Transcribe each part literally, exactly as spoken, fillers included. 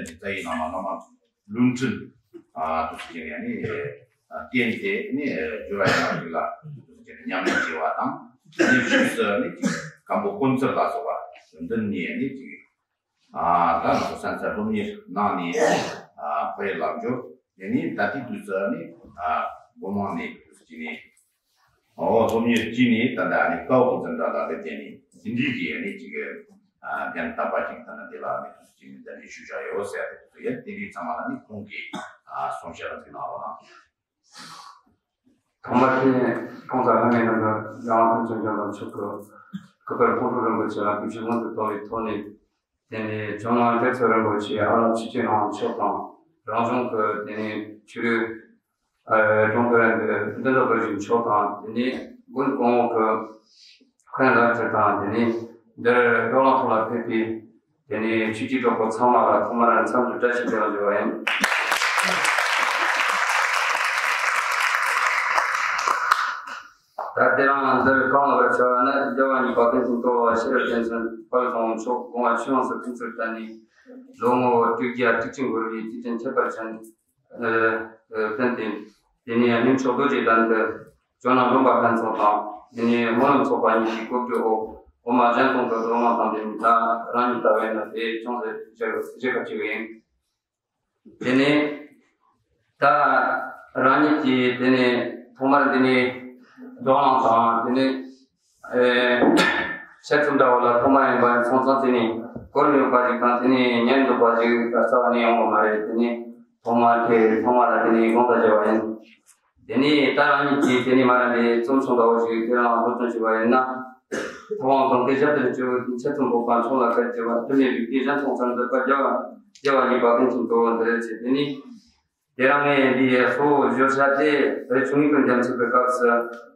རྩ་བའི་ནང་ལ་བླ་མ་ལུང་ཁྲིད་ཨ་དུ་ཟེར་ནས་ནི་ཨ་བསྟེན་ཏེ་ནི་སྦྱོར་བ་ཡང་ཞིག་ལ་དུ་ཟེར་ནས་ཉམས་ལེན་བྱེད་པ་དང་། ཉིན་ཤུལ་སུ་ནི་ཅིག་སྐམ་པོ་སྐོར་ཚར་ལ་སོགས་པ་འདི་ནས་ནི་ཅིག་ཨ་ད་ང་ཚོ་ས་མཚམས་སློབ་གཉེར་གནང་ནས་ཨ་ཕ་ཡུལ་ལ་འབྱོར། དེ་ནས་ད་ལྟའི་དུས་སུ་ནི་ཨ་སྒོ་མང་ནས་དུ་ཟེར་ནས། ཨོ་སློབ་གཉེར་སྐྱིད་ནས་ད་ལྟ་ནི་ཀའོ་ཀུན་འཛིན་གྲྭ་ལ་སླེབས་དེ་ནི་འདི་འདྲའི་གི་ནི་ཅིག་ཨ་རྒན་རྟག་པ་ཅིག་ད་ལྟ་དེ་ལ་ནི་ཅིག་ནི་ད་ནི་ཞུ་བྱ་ཡོད་ཟེར་ཏེ་དེ་ཡ་དེ་རིགས་ཚང་མ་ལ་ནི་ཁོང་གིས་ཨ་གསུང་བཤད་ལ་ཐུགས་གནང་རོགས་གནང་། ཐོག་མར་དེ་ཁོང་ཚ་ལྷ་མེད་རྣམ་པ་རྒྱལ་དབང་ཐམས་ཅད་མགོན་པོ་མཆོག་གི་སྐུ་པར་ཁོང་ཁྲོ་རིན་པོ་ཆེ་ལ་གུས་ཕྱག་སྔོན་དུ་བཏང་བའི་ཐོག་ནས། དེ་ནས་ཇོ་ནང་རྒྱ་མཚོ་རིན་པོ་ཆེ་ཨ་ལགས་ཆོས་ཀྱི་ནང་མཆོག་དང་རང་གཞུང་གི་དེ་ནས་ཆོས་རིག་ཨ་དྲུང་དཔོན་འདི་འདི་འདྲ་བར་ཞིག་མཆོག་དང་། དེ་ནས་དགོན་གོང་འོག་གི་མཁན་བླ་སྤྲུལ་དང་། དེ་ནས་འདིར་བགྲོ་གླེང་ཐོག་ལ་ཕེབས་པའི་དེ་ནས་ཆོས་བརྒྱུད་གྲོགས་པོ་ཚང་མ་ལ་ཐོག་མར་འཚམས་འདྲི་བཀྲ་ཤིས་བདེ་ལེགས་ཞུ་བ་ཡིན། ད་དེ་རིང་འདིར་གང་ལ་བར་བྱ་བ་ནི་རྒྱལ་བ་གཉིས་པ་ཀུན་གྱི་གཙོ་བོ་ཤེས་རབ་རྒྱལ་མཚན་དཔལ་བཟང་པོ་མཆོག་དགོངས་པ་ཆོས་དབྱིངས་སུ་ཐིམ་ཚུལ་བསྟན་ནས། ལོ་ངོ་དྲུག་བརྒྱ་དྲུག་ཅུ་འཁོར་བའི་དུས་དྲན་ཁྱད་པར་ཅན་ཨ་ཨ་བསྟན་ཏེ། དེ་ནས་གླིང་མཆོག་རྡོ་རྗེ་གདན་དུ་ཇོ་ནང་ལུང་པ་ཕན་ཚུན་དང་། དེ་ནས་སྨོན་ལམ་ཚོགས་པ་གཉིས་ཀྱི་གོ་སྒྲིག་འོག་འོ་མ་གཞན་སྟོང་གི་སྒྲོལ་མ་དང་ལྡན་པའི་ད་རང་ཉིད་ལྟ་བས་ན་དེ་ཅུང་ཟད་བཞེས་བཞེས་ཁ་ཅིག་ཡིན། དེ་ནས་ད་རང་ཉིད་ཀྱིས་དེ་ནས་ཐོག་མར་འདི་ནས་བགྲོ་གླེང་དང་། དེ་ནས་ཨེ་ཆེད་དུ་འདྲ་བ་ལ་ཐོག་མ་ཡིན་པ་ཡིན་སོང་ཙང་། དེ་ནས་གོ་མི་ཡོང་པ་ཞིག་དང་། དེ་ནས་ཉན་འདུག་པ་ཞིག་རྩ་བ་ནས་ཡོང་བ་མ་རེད། དེ་ནས་ཐོག་མ་དེ་ཐོག་མ་ལ་དེ་ནས་དགོངས་དག་བཞེས་པ་ཡིན། དེ་ནས་ད་རང་ཉིད་ཀྱིས་དེ་ནས་མ་ར་ལས་རྩོམ་སོང་འདྲ་བོ་ཞིག་དེ་རང་འགོ་སྟོན་བྱས་པ་ཡིན་ན། ཐུབ་དབང་གང་གི་ཞབས་ཏུ་བཅུག་ཆེད་དུ་འབོགས་པ་མཆོག་ལ་བཀའ་བགྱི་བ། དུ་མའི་བིག་ཏི་གཞན་ཚོགས་ཚར་འདོད་པ་རྒྱལ་བ་རྒྱལ་བ་གཉིས་པ་ཀུན་གྱི་གཙོ་བོ་འདི་རེད་ཅེས། དེ་ནས་དེ་རང་ངས་འདི་ཡི་གཙོ་བོ་བརྗོད་བྱ་དེ་རི་ཆུང་ངུའི་ཀུན་རྒྱ་མཚོ་གི་སྐབས་སུ་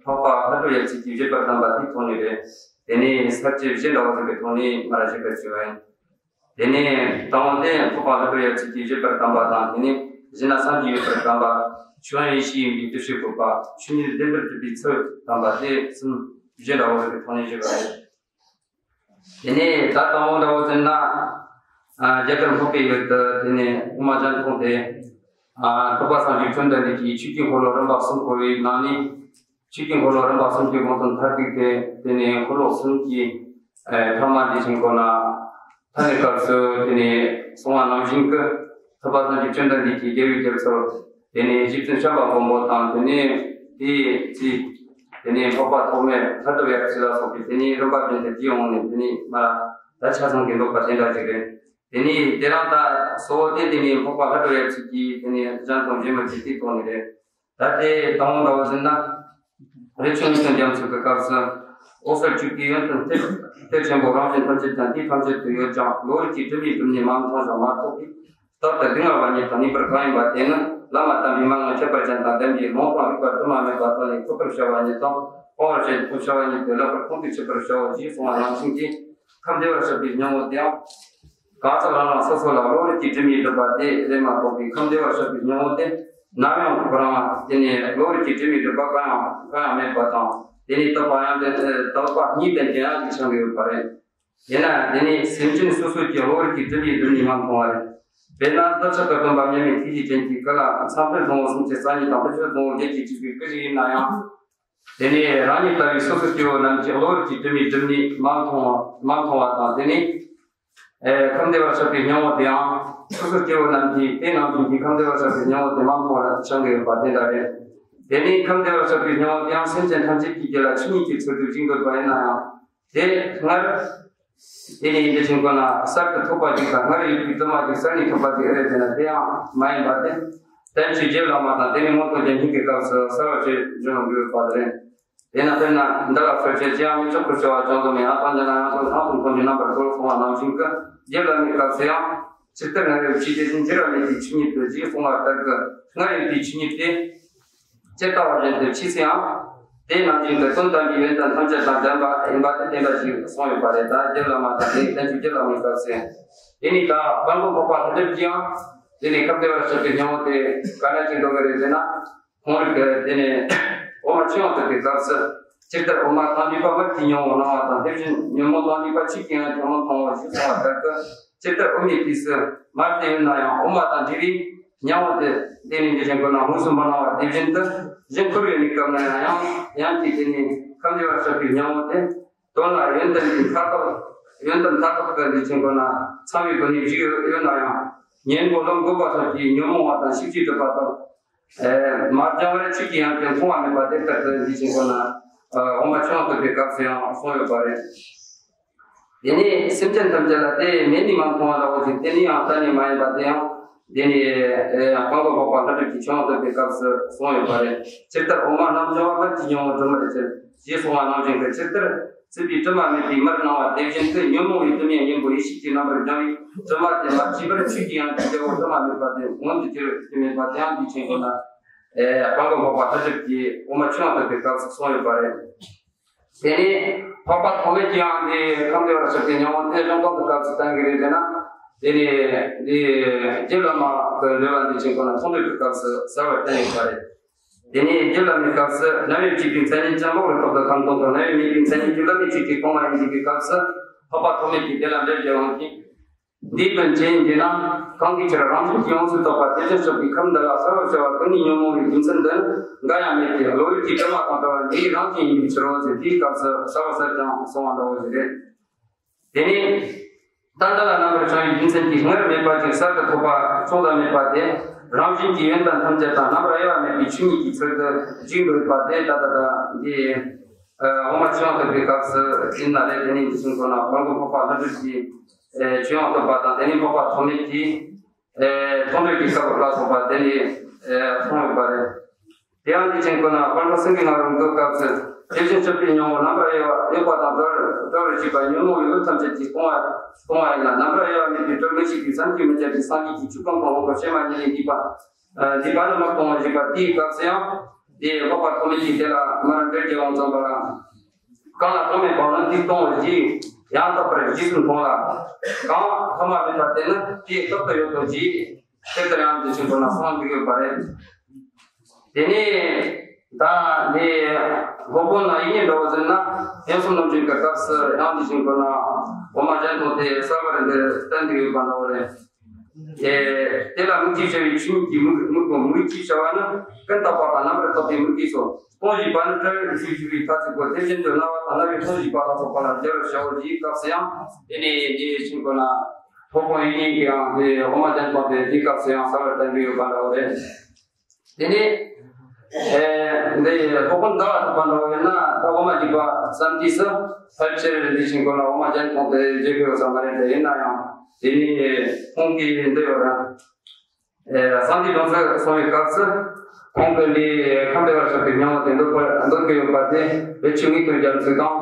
འཕགས་པ་ལྷ་གྲུ་ཡབ་སྲས་ཀྱིས་བཞེད་པར་གདམས་པ་དེའི་ཐོག་ནས་རེད། དེ་ནས་ས་བཅད་བཞི་འདྲ་བོ་ཟིག་གི་ཐོག་ནས་མ་ར་བཤད་པར་བྱས་པ་ཡིན། དེ་ནས་དང་པོ་དེ་འཕགས་པ་ལྷ་གྲུ་ཡབ་སྲས་ཀྱིས་བཞེད་པར་གདམས་པ་དང་། དེ་ནས་གཞན་ལ་བསམ་གྱིས་མི་ཁྱབ་པར་གདམས་པ། ཆོས་དབྱིངས་ཡེ་ཤེས་ཡིན་པའི་འདུ་ཤེས་བཀོད་པ། ཆོས་ཉིད་བདེན་པར་གྲུབ་པའི་ཚུལ་གདམས་པ། དེ་གསུམ་བཞི་འདྲ་བོ་ཟིག་གི་ཐོག་ནས་བཞེད་པ་རེད། དེ་ནས་ད་དང་པོ་འདྲ་བོ་ཟེར་ན། ཨ་རྒྱ་གར་འཕགས་པའི་ཡུལ་དུ་དེ་ནས་དབུ་མ་སྦྱངས་ཐོན་ཏེ། ཨ་ཐུབ་པ་སངས་རྒྱས་བཅོམ་ལྡན་འདས་ཀྱིས་ཆོས་ཀྱི་འཁོར་ལོ་རིམ་པ་གསུམ་བསྐོར་བའི་ནང་ནས། ཆོས་ཀྱི་འཁོར་ལོ་རིམ་པ་གསུམ་གྱི་དགོངས་དོན་མཐར་ཐུག་སྟེ། དེ་ནས་འཁོར་ལོ་གསུམ་གྱི་ཨེ་ཐ་མ་འདི་ཕྱིན་གོ་ན། ཐ་མའི་སྐབས་སུ་དེ་ནས་གསུངས་པ་ནང་བཞིན་གྱི་ཐུབ་པ་སངས་རྒྱས་བཅོམ་ལྡན་འདས་ཀྱིས་རྒྱལ་བའི་རྒྱལ་ཚབ། དེ་ནས་རྗེ་བཙུན་བྱམས་པ་མགོན་པོ་དང་། དེ་ནས་དེའི་རྗེས་དེ་ནས་འཕགས་པ་ཐོགས་མེད་ལྷ་གྲུ་ཡབ་སྲས་ལ་སོགས་པའི་དེ་ནས་རིམ་པ་བཞིན་དུ་བརྒྱུད་འོངས་ནས། དེ་ནས་མ་ད་ཆ་ཚང་གི་འདོགས་པ་དེ་འདྲ་ཅིག་རེད། དེ་ནས་དེ་རིང་ད་གཙོ་བོ་དེ་དེ་ནས་འཕགས་པ་ལྷ་གྲུ་ཡབ་སྲས་ཀྱིས་དེ་ནས་སྦྱངས་དང་བཞེས་མི་དེ་དེའི་ཐོག་ནས་རེད། ད་དེ་དང་པོ་འདྲ་བོ་ཟེར་ན། རི་ཆུང་ངུའི་ཀུན་རྒྱ་མཚོ་གི་སྐབས་སུ་འོད་གསལ་བཅུ་སྐྱེས་ཡོན་ཏན་གཏེར་གཏེར་ཆེན་པོ་རང་བཞིན་ཐམས་ཅད་ཀྱང་དུས་ཐམས་ཅད་དུ་ཡོད་ཀྱང་། བློ་རིག་གིས་གྲུབ་པའི་སྒྲུབ་གཉེར་མ་མཐོང་ཞིང་མ་རྟོགས་པས། རྟག་ཏུ་སྡུག་བསྔལ་བ་ཉིད་དང་ནུས་པར་གང་ཡིན་པ་དེ་ནི། བླ་མ་དམ་པའི་མན་ངག་ཁྱད་པར་ཅན་དང་ལྡན་པའི་ལུང་དང་རིགས་པ་དྲི་མ་མེད་པ་དག་ལས་ཐོབ་པར་བྱ་བ་ཉིད་དང་། སྤང་བར་བྱ་བྱ་བ་ཉིད་དེ་ལེགས་པར་ཁོང་དུ་ཆུད་པར་བྱའོ་ཞེས་གསུངས་པ་ནང་བཞིན་གྱི། ཁམས་བདེ་བར་གཤེགས་པའི་སྙིང་པོ་དེའང་། གང་ཟག་རང་རང་སོ་སོ་ལ་བློ་རིག་གིས་གྲུབ་མི་སྒྲུབ་པ་དེ་ལས་མ་གཏོགས་པའི་ཁམས་བདེ་བར་གཤེགས་པའི་སྙིང་པོ་དེ་ནམ་ཡང་ཁོ་རང་དེ་ནས་བློ་རིག་གིས་གྲུབ་མི་སྒྲུབ་པ་གང་ཡང་གང་ཡང་མེད་པ་དང་། དེ་ནས་དག་པ་ཡང་དེ་དག་པ་གཉིས་ལྡན་ཅན་ཡང་ཅིག་ཆགས་ཀྱི་ཡོད་པ་རེད། དེས་ན་དེ་ནས་སེམས་ཅན་སོ་སོ་གྱི་བློ་རིག་གིས་གྲུབ་མི་སྒྲུབ་ནི་མ་མཐོང་བ་རེད། དཔེར་ན་འདི་ཕྱག་གི་སྟོན་པ་མཉམ་མེད་ཐུགས་རྗེ་ཅན་གྱི་སྐུ་ལ་མཚམས་དཔེ་བཟང་པོ་སུམ་ཅུ་རྩ་གཉིས་དང་དཔེ་ཆོས་བཟང་པོ་བརྒྱད་ཀྱིས་བྲིས་པའི་སྐུ་ཞིག་ཡིན་ན་ཡང་། དེ་ནས་རང་ཉིད་ལྟ་བུའི་སོ་སོ་སྐྱེ་བོ་རྣམས་ཀྱི་བློ་རིག་གིས་གྲུབ་མི་སྒྲུབ་ནི་མ་མཐོང་བ་མ་མཐོང་བ་དང་། དེ་ནས་ཨེ་ཁམས་བདེ་བར་གཤེགས་པའི་སྙིང་པོ་དེའང་སོ་སོ་སྐྱེ་བོ་རྣམས་ཀྱིས་དེ་ནང་བཞིན་གྱི་ཁམས་བདེ་བར་གཤེགས་པའི་སྙིང་པོ་དེ་མ་མཐོང་བར་ཆགས་ཀྱི་ཡོད་པ་དེ་འདྲ་རེད། དེ་ནས་ཁམས་བདེ་བར་གཤེགས་པའི་སྙིང་པོ་དེའང་སེམས་ཅན་ཐམས་ཅད་ཀྱི་རྒྱུད་ལ་ཆོས་ཉིད་ཀྱི་ཚུལ་དུ་བཞུགས་འདོད་པ་ཡིན་ན་ཡང་། དེ་སྔར། དེ་ནས་འདི་ཕྱིན་གོ་ན་གསར་དུ་ཐོབ་པ་ཞིག་དང་སྔར་ཡོད་པའི་དུ་མ་ཞིག་གསར་ནས་ཐོབ་པ་ཞིག་ཨེ་རེད་ཟེར་ན་དེ་ཡང་མ་ཡིན་པ་སྟེ། བསྟན་བཅོས་རྒྱལ་བླ་མ་དང་དེ་ནས་མངོན་རྟོགས་རྒྱན་གཉིས་ཀྱི་སྐབས་སུ་གསལ་བར་བྱས་བྱུང་དགོས་པ་རེད། དེས་ན་དཔེར་ན་འདི་ལ་ཚོད་བཅད་ཅི་ཡང་མི་ཆོག་པར་བྱ་བ་ཅུང་ཟད་མིན་ཡང་། གང་ཞེ་ན་ཡང་དག་སྣང་དང་ཐོག་མའི་རྣམ་པར་གྲོལ་གསུངས་པ་ནང་བཞིན་གྱི་རྒྱལ་བླ་མའི་སྐབས་སུ་ཡང་ཇི་ལྟར་སྔར་ཡོད་པའི་ཆོས་དེ་བཞིན་འགྱུར་བ་མེད་པའི་ཆོས་ཉིད་དུ་ཞེས་གསུངས་པ་ལྟར་གྱི་སྔར་ཡོད་པའི་ཆོས་ཉིད་དེ། ཇི་ལྟ་བ་བཞིན་དུ་ཕྱིས་སུ་ཡང་། དེ་ནང་བཞིན་དུ་དོན་དམ་པའི་ཡོན་ཏན་ཐམས་ཅད་དང་ལྡན་པ་ཡིན་པ་དེ་བསྟན་པ་ཞིག་གསུངས་ཡོད་པ་རེད། ད་རྒྱལ་བླ་མ་དང་དེའི་བསྟན་བཅོས་རྒྱལ་བླ་མའི་སྐབས་སུ། དེ་ནས་ད་དཔལ་མགོན་འཕགས་པ་ལྷ་གྲུབ་ཀྱིས་ཡང་དེ་ནས་ཁམས་བདེ་བར་གཤེགས་པའི་སྙིང་པོ་དེ་ག་འདྲ་ཅིག་འདོགས་ཀྱི་རེད་ཟེར་ན། ཁོང་རང་གིས་དེ་ནས་འོ་མ་ཆུ་ཡང་བཏབ་པའི་སྐབས་སུ། ཇི་ལྟར་འོ་མ་དང་བཅས་པ་མར་གྱི་སྙིང་པོ་སྣང་བ་དང་། དེ་བཞིན་ཉོན་མོངས་དང་བཅས་པ་ཆུ་གིས་ཡང་གང་མ་མཐོང་བ་ཞེས་གསུངས་པ་ལྟར་དུ། ཇི་ལྟར་དབུ་མའི་དུས་སུ་མར་དེ་ཡོད་ན་ཡང་དབུ་མ་དང་འབྲེལ་བའི་སྙིང་པོ་དེ་དེ་ནི་འདི་བཞིན་དགོས་ན་དངོས་སུ་མ་སྣང་བ་དེ་བཞིན་དུ་གཞི་འཁོར་བའི་གནས་སྐབས་ན་ཡང་ཡང་ཡང་གིས་དེ་ནི་ཁམས་བདེ་བར་གཤེགས་པའི་སྙིང་པོ་དེ། དོན་ལ་ཡོན་ཏན་གྱི་མཐར་ཐུག་ཡོན་ཏན་མཐར་ཐུག་གི་འདི་བཞིན་དགོས་ན་ཚང་བའི་སྒོ་ནས་བཞུགས་ཡོད་ན་ཡང་། ཉན་པོ་ལམ་བཀོད་པ་སོགས་ཀྱིས་ཉོན་མོངས་པ་དང་ཤུགས་ཀྱིས་གྲུབ་པ་དང་། ཨེ། མ་སྦྱང་བར་ཆོས་ཀྱི་དབྱིངས་ཀྱང་མཐོང་བ་མེད་པ་དེ་ལྟར་དུ་འདི་བཞིན་དགོས་ན། ཨ། དབུ་མ་ཆོས་དབྱིངས་རྟོགས་པའི་སྐབས་སུ་ཡང་གསུངས་ཡོད་པ་རེད། དེ་ནས་སེམས་ཅན་ཐམས་ཅད་ལ་དེ་མེད་ནས་མ་མཐོང་བ་ལ་འོ་ཅིག་དེ་ནི་ཡང་གཏན་ནས་མ་ཡིན་པ་དེ་ཡང་། དེ་ནི་ཨེ། སྤྲང་པོ་འཕགས་པ་ལྷུན་གྲུབ་ཀྱི་ཆོས་དབྱིངས་རྟོགས་པའི་སྐབས་སུ་གསུངས་ཡོད་པ་རེད། ཇི་ལྟར་འོ་མ་རྣམ་སྦྱོང་བ་སྔར་གྱི་སྙིང་པོ་དྲི་མར་གྱུར། ཞེས་གསུངས་པ་ནང་བཞིན་དུ་ཇི་ལྟར་སྲིད་པའི་དྲི་མ་མེད་པའི་མར་སྣང་བ་དེ་བཞིན་དུ་ཉོན་མོངས་པའི་དྲི་མས་གཉེན་པོ་ཡེ་ཤེས་ཀྱི་རྣམ་པར་སྦྱང་བའི་དྲི་མ་དེ་མ་བཅད་པར་ཆོས་ཀྱི་དབྱིངས་ཀྱི་རྒྱལ་པོ་དྲི་མ་མེད་པ་དེ་མངོན་དུ་གྱུར་ཏེ་མེད་པ་དེའང་འདི་ཕྱིན་དགོས་ན། ཨེ། སྤྲང་པོ་འཕགས་པ་ལྷུན་གྲུབ་ཀྱིས་དབུ་མ་ཆོས་དབྱིངས་རྟོགས་པའི་སྐབས་སུ་གསུངས་ཡོད་པ་རེད། དེ་ནས་འཕགས་པ་ཐོགས་མེད་ཀྱིས་ཡང་འདི་ཁམས་བདེ་བར་གཤེགས་པའི་སྙིང་པོ་དེ་གཞུང་རྟོགས་ཀྱི་སྐབས་སུ་བསྟན་གྱི་རེད་དེ་ན། དེ་ནས་འདི་རྗེ་བླ་མ་གི་འགྲེལ་པ་འདི་ཕྱིན་དགོས་ན་མཐོང་གྲོལ་གྱི་སྐབས་སུ་གསལ་བར་བསྟན་ཡོད་པ་རེད། དེ་ནས་རྗེ་བླ་མའི་སྐབས་སུ་རྣ་བས་བཅད་པའི་མཚན་ཉིད་ཅན་ལོག་རིག་སྟོབས་དང་ཁམས་སྟོང་དང་རྣ་བས་མེད་པའི་མཚན་ཉིད་ཀྱི་བླ་མའི་ཆོས་ཀྱིས་སྟོང་བ་ཡིན་ཞེས་པའི་སྐབས་སུ་འཕགས་པ་ཐོགས་མེད་ཀྱིས་དེ་ལ་འགྲེལ་བརྒྱབ་པ་ཡིན། འདིའི་དོན་ཅི་ཡིན་ཞེ་ན། གང་གི་ཕྱིར་རང་བཞིན་གྱིས་ཡོངས་སུ་རྟོག་པ་དེ་བཞིན་གཤེགས་པའི་ཁམས་འདི་ལ་གསལ་བར་བྱ་བ་ཀུན་ནས་ཉོན་མོངས་པའི་རྒྱུ་མཚན་འདི་ནི་འགའ་ཡང་མེད་དེ། བློ་ཡུལ་གྱི་དྲི་མ་དང་བྲལ་བ་འདི་ཡི་རང་བཞིན་ཡིན་པའི་ཕྱིར་རོ་ཞེས་དེའི་སྐབས་སུ་གསལ་བར་གསལ་ཀྱང་གསུངས་པ་འདྲ་བོ་ཞིག་རེད། དེ་ནས། ད་འདི་ལ་རྣམ་པར་བྱང་བའི་རྒྱུ་མཚན་གྱིས་སྔར་མེད་པ་ཅིག་གསར་དུ་ཐོབ་པ་ཕྱོགས་ལ་མེད་པ་དེ། རང་བཞིན་གྱིས་ཡོན་ཏན་ཐམས་ཅད་དང་རྣམ་པར་དབྱེ་བ་མེད་པའི་ཆོས་ཉིད་ཀྱི་ཚུལ་དུ་འཇུག་འདོད་པ་དེ་ད་ལྟ་དང་འདི། ཨ། དབུ་མ་ཆོས་དབྱིངས་རྟོགས་པའི་སྐབས་སུ་ཡིན་ན་རེད། དེ་ནས་འདི་བཞིན་དགོས་ན་སྤྲང་པོ་འཕགས་པ་ལྷུན་གྲུབ་ཀྱིས། ཨེ། ཆོས་དབྱིངས་རྟོགས་པ་དང་དེ་ནས་འཕགས་པ་ཐོགས་མེད་ཀྱིས། ཨེ། མཐོང་གྲོལ་གྱི་སྐབས་ལ་སོགས་པ་དེ་ནས། ཨེ། གསུངས་ཡོད་པ་རེད། དེ་ཡང་འདི་བཞིན་དགོས་ན་སྤང་ཐང་སེང་གེ་ང་རོ་མགོའི་སྐབས་སུ་དེ་བཞིན་གཤེགས་པའི་སྙིང་པོ་རྣམ་པར་དབྱེ་བ་དབྱེ་བ་དང་བྲལ་བྲལ་བར་བྱེད་པ་ཉོན་མོངས་པའི་ལུས་ཐམས་ཅད་ཀྱིས་སྟོང་བ་སྟོང་བ་ཡིན་ལ། རྣམ་པར་དབྱེ་བ་མེད་པའི་སྤྲོས་མེད་ཤེས་པའི་བསམ་གྱིས་མི་ཁྱབ་པའི་སངས་རྒྱས་ཀྱི་ཆོས་ཀུན་གང་བ་ཀུན་ཕྱེ་མ་གཉིས་ལས་འདས་པ། ཨ། འདས་པ་ནི་མར་སྟོང་བར་བྱེད་པ་དེའི་སྐབས་སུ་ཡང་དེ་འཕགས་པ་ཐོགས་མེད་ཀྱིས་དེ་ལ་མར་འགྲེལ་བརྒྱབ་པ་ཙམ་པ་ལ། གང་ལ་གང་མེད་པ་ནི་དེ་སྟོང་བར་བྱེད། ཡང་དག་པར་རྗེས་སུ་མཐོང་ལ། གང་ཐོག་མ་མེད་པ་དེ་ནི་དེ་རྟག་ཏུ་ཡོད་དོ་ཞེས་དེ་ལྟར་ཡང་འདི་བཞིན་དགོས་ན་གསུངས་འདུག་ཡོད་པ་རེད། དེ་ནས་ད་འདི་སློབ་དཔོན་ལ་ཡིག་ཉན་འདྲ་བོ་ཟེར་ན་ཡང་གསུམ་རྣམ་བཅད་ཀྱི་སྐབས་སུ་ཡང་འདི་བཞིན་དགོས་ན་འོ་མ་གཞན་དང་དེ་གསལ་བར་འདི་བསྟན་འདུག་ཡོད་པ་འདྲ་བོ་རེད། ཨེ། དེ་ལ་མིག་ཅེས་བྱ་བའི་ཆོས་ཉིད་ཀྱི་མིག་མིག་གོ་མིག་ཅེས་བྱ་བ་ནི་ཀུན་བརྟགས་པ་དང་རྣམ་པར་དག་པའི་མིག་གིས་སོ། སྤོང་བཞིན་པ་ནི་བཀྲ་བའི་ཤུལ་ཤུལ་བའི་ཐ་ཚིག་གོ། དེ་བཞིན་དུ་རྣ་བ་དང་རྣ་བའི་སྤོང་བཞིན་པ་ལ་སོགས་པ་ལ་སྦྱར་བར་བྱའོ་ཞེས་སྐབས་སུ་ཡང་དེ་ནས་འདི་ཕྱིན་དགོས་ན་སློབ་དཔོན་ཡིག་ཉན་གྱིས་ཡང་དེ་འོ་མ་གཞན་དང་དེ་དེའི་སྐབས་སུ་ཡང་གསལ་བར་བསྟན་གྱི་ཡོད་པ་འདྲ་བོ་རེད། དེ་ནས་ཨེ། འདི་སློབ་དཔོན་ཟླ་བ་གྲགས་པ་འདྲ་བོ་ཡིན་ན་ད་འོ་མ་འཇིགས་པ་བསམ་དུས་སུ་ཕལ་ཆེར་འདི་ཕྱིན་དགོས་ན་འོ་མ་གཞན་དང་དེ་བརྗེ་དགོས་ས་མ་རེད། དེ་ཡིན་ན་ཡང་དེ་ནས་ཁོང་གིས་འདི་ཡོད་ར། ཨེ། གསང་འདུས་སྒྲོན་གསལ་གསུང་བའི་སྐབས་སུ་ཁོང་གིས་འདི་ཁམས་བདེ་བར་གཤེགས་པའི་སྙིང་པོ་དེ་འདོད་པར་འདོད་ཀྱི་ཡོད་པ་དེ་རས་ཆུང་ངུའི་དོན་རྒྱ་མཚོ་དང་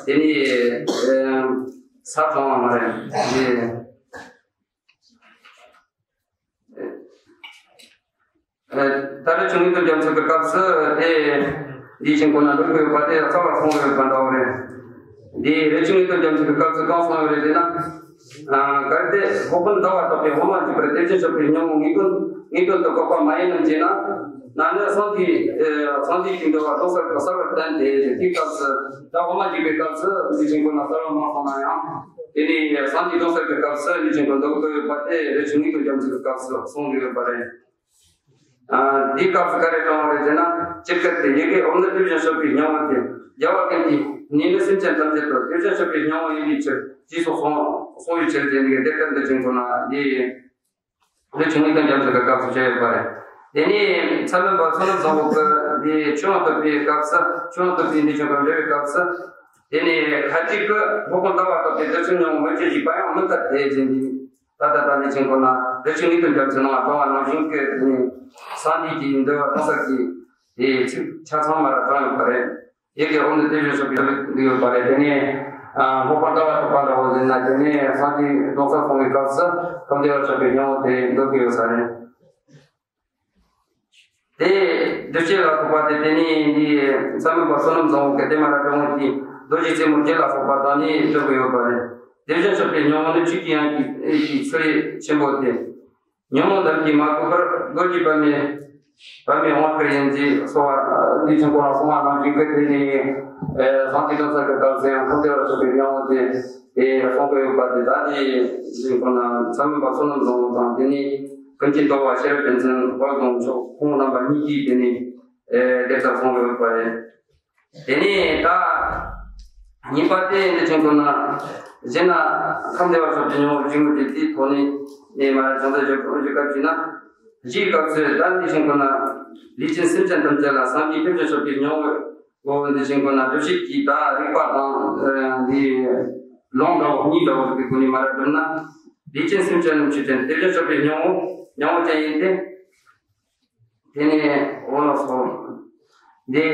དེ་ནས་ཨེ། ས་གང་བ་མ་རེད། ཨེ། ཨེ། ད་རས་ཆུང་ངུའི་དོན་རྒྱ་མཚོ་གི་སྐབས་སུ་དེ་འདི་བཞིན་དགོས་ན་འདོད་ཀྱི་ཡོད་པ་དེ་རྩ་བར་གསུངས་ཡོད་པ་འདྲ་བོ་རེད། འདི་རས་ཆུང་ངུའི་དོན་རྒྱ་མཚོ་གི་སྐབས་སུ་གང་གསུངས་ཡོད་རེད་ཟེར་ན། ཨ། གལ་ཏེ་སློབ་དཔོན་ཟླ་བ་གྲགས་པས་འོ་མ་འཇིགས་པར་དེ་བཞིན་གཤེགས་པའི་སྙིང་པོ་ངེས་དོན་ངེས་དོན་དུ་བཀག་པ་མ་ཡིན་ནམ་ཞེ་ན། ན་ནི་གསང་འདུས་ཨེ། གསང་འདུས་ཀྱི་འགྲེལ་པ་སྒྲོན་གསལ་གྱིས་གསལ་བར་བསྟན་ཏེ་དེའི་སྐབས་སུ་ད་འོ་མ་འཇིགས་པའི་སྐབས་སུ་འདི་བཞིན་དགོས་ན་གསལ་བར་མ་གསུངས་ན་ཡང་དེ་ནས་གསང་འདུས་སྒྲོན་གསལ་གྱི་སྐབས་སུ་འདི་བཞིན་དུ་འདོད་ཀྱི་ཡོད་པ་དེ་རས་ཆུང་ངུའི་དོན་རྒྱ་མཚོ་གི་སྐབས་སུ་གསུངས་ཡོད་པ་རེད། ཨ། འདིའི་སྐབས་སུ་ག་རེ་དྲངས་པ་རེད་ཟེར་ན། ཇི་སྐད་དུ། ཡི་གེ་འོག་ནི་དེ་བཞིན་གཤེགས་པའི་སྙིང་པོ་སྟེ། རྒྱལ་བ་ཀུན་གྱི་ནི་ནི་སེམས་ཅན་ཐམས་ཅད་དུ་དེ་བཞིན་གཤེགས་པའི་སྙིང་པོ་ཡིན་པའི་ཕྱིར་ཞེས་སོགས་གསུངས་གསུངས་པའི་ཕྱིར་དེ་ནི་དེ་ལྟར་འདི་བཞིན་དགོས་ན་འདི་རས་ཆུང་ངུའི་དོན་རྒྱ་མཚོ་གི་སྐབས་སུ་བྱས་ཡོད་པ་རེད། དེ་ནས་མཚན་མོ་པ་བསོད་ནམས་བཟང་པོ་གིས་འདི་ཆོས་དབྱིངས་རྟོགས་པའི་སྐབས་སུ་ཆོས་དབྱིངས་རྟོགས་པའི་འདི་ཆོས་དབྱིངས་རྟོགས་པའི་སྐབས་སུ་དེ་ནས་ཁ་ཅིག་གིས་སློབ་དཔོན་ཟླ་བ་གྲགས་པས་འདི་ཕྱིར་སྙིང་པོ་མངོན་སྤྱོད་བྱས་པ་ཡང་མི་འཐད་དེ་ཟེར་འདི། ད་ལྟ་ད་ནི་ཕྱིན་དགོས་ན་རས་ཆུང་ངུའི་དོན་རྒྱ་མཚོའི་ནང་ལ་དྲངས་པ་ནང་བཞིན་གྱི་དེ་ནས་གསང་འདུས་ཀྱི་འདུལ་བ་གཏོང་ས་ཀྱི་དེ་ཚིག་ཆ་ཚང་མ་ལ་དྲངས་ཡོད་པ་རེད། ཡི་གེ་འོག་ནི་དེ་བཞིན་གཤེགས་པའི་འདུལ་ཡོད་པ་རེད། དེ་ནས་ཨ། སློབ་དཔོན་ཟླ་བ་གྲགས་པ་འདྲ་བོ་ཟེར་ན་དེ་ནས་གསང་འདུས་གཏོང་ས་གསུང་བའི་སྐབས་སུ་ཁམས་བདེ་བར་གཤེགས་པའི་སྙིང་པོ་དེ་འདོད་ཀྱི་ཡོད་ས་རེད། དེ་འདུལ་བྱེད་ལ་སོགས་པ་དེ་དེ་ནས་འདི་མཚན་མོ་པ་བསོད་ནམས་བཟང་པོ་གིས་དེ་མ་ར་དྲངས་པའི་རྡོ་རྗེ་རྩེ་མོ་བརྒྱད་ལ་སོགས་པ་དང་ནི་འདོད་ཀྱི་ཡོད་པ་རེད། དེ་བཞིན་གཤེགས་པའི་སྙིང་པོ་ནི་ཆོས་ཀྱི་དབྱིངས་ཀྱི་ཚུལ་ཆེན་པོ་སྟེ། ཉོན་མོངས་དག་གིས་མ་གོས་པར་སྒོ་འབྱེད་པ་མེད། པདྨའི་དབང་བསྐུར་ཡིན་ཅེས་གསུངས་པ་འདི་བཞིན་ཁོ་རང་གསུངས་པ་ནང་བཞིན་གྱི། དེ་ནས་ཨེ་སང་ཕོད་ལྟུང་བཤགས་ཀྱི་སྐབས་སུ་ཡང་ཁམས་བདེ་བར་གཤེགས་པའི་སྙིང་པོ་དེ་ཨེ་གསུང་གི་ཡོད་པ་དེ། ད་དེ་བཞིན་ཁོ་ན་མཚམས་མེད་པ་བསོད་ནམས་བཟང་པོ་དང་། དེ་ནས་ཀུན་མཁྱེན་ཟླ་བ་ཤེས་རབ་རྒྱལ་མཚན་དབུས་གཙང་མཆོག་ཁོང་རྣམ་པ་གཉིས་ཀྱིས་དེ་ནས་ཨེ་དེ་ལྟར་གསུངས་ཡོད་པ་རེད། དེ་ནས་ད་གཉིས་པ་དེ་འདི་བཞིན་ཁོ་ན་གཞན་ན་ཁམས་བདེ་བར་གཤེགས་པའི་སྙིང་པོ་བཞུགས་མི་དེ། དེའི་ཐོག་ནས་ནས་མར་ཅུང་ཟད་ཞུ་ཞུ་སྐབས་ཅིག་ན། གཞིའི་སྐབས་སུ་ད་འདི་བཞིན་ཁོ་ན་ལུས་ཅན་སེམས་ཅན་ཐམས་ཅད་ལ་སངས་རྒྱས་ཐེག་མཆོག་གཤེགས་པའི་སྙིང་པོ་འདི་བཞིན་ཁོ་ན་སྒྲུབ་བྱེད་ཀྱི་ད་རིགས་པ་དང་འདི་ལུང་འདྲ་བོ་གཉིས་འདྲ་བོ་གི་སྒོ་ནས་མར་བསྒྲུབས་ན། ལུས་ཅན་སེམས་ཅན་རྣམས་ཆོས་ཅན། ཐེག་མཆོག་གཤེགས་པའི་སྙིང་པོ་སྙིང་པོ་ཅན་ཡིན་ཏེ། དེ་ནས་འོ་ལགས་སོ། འདི་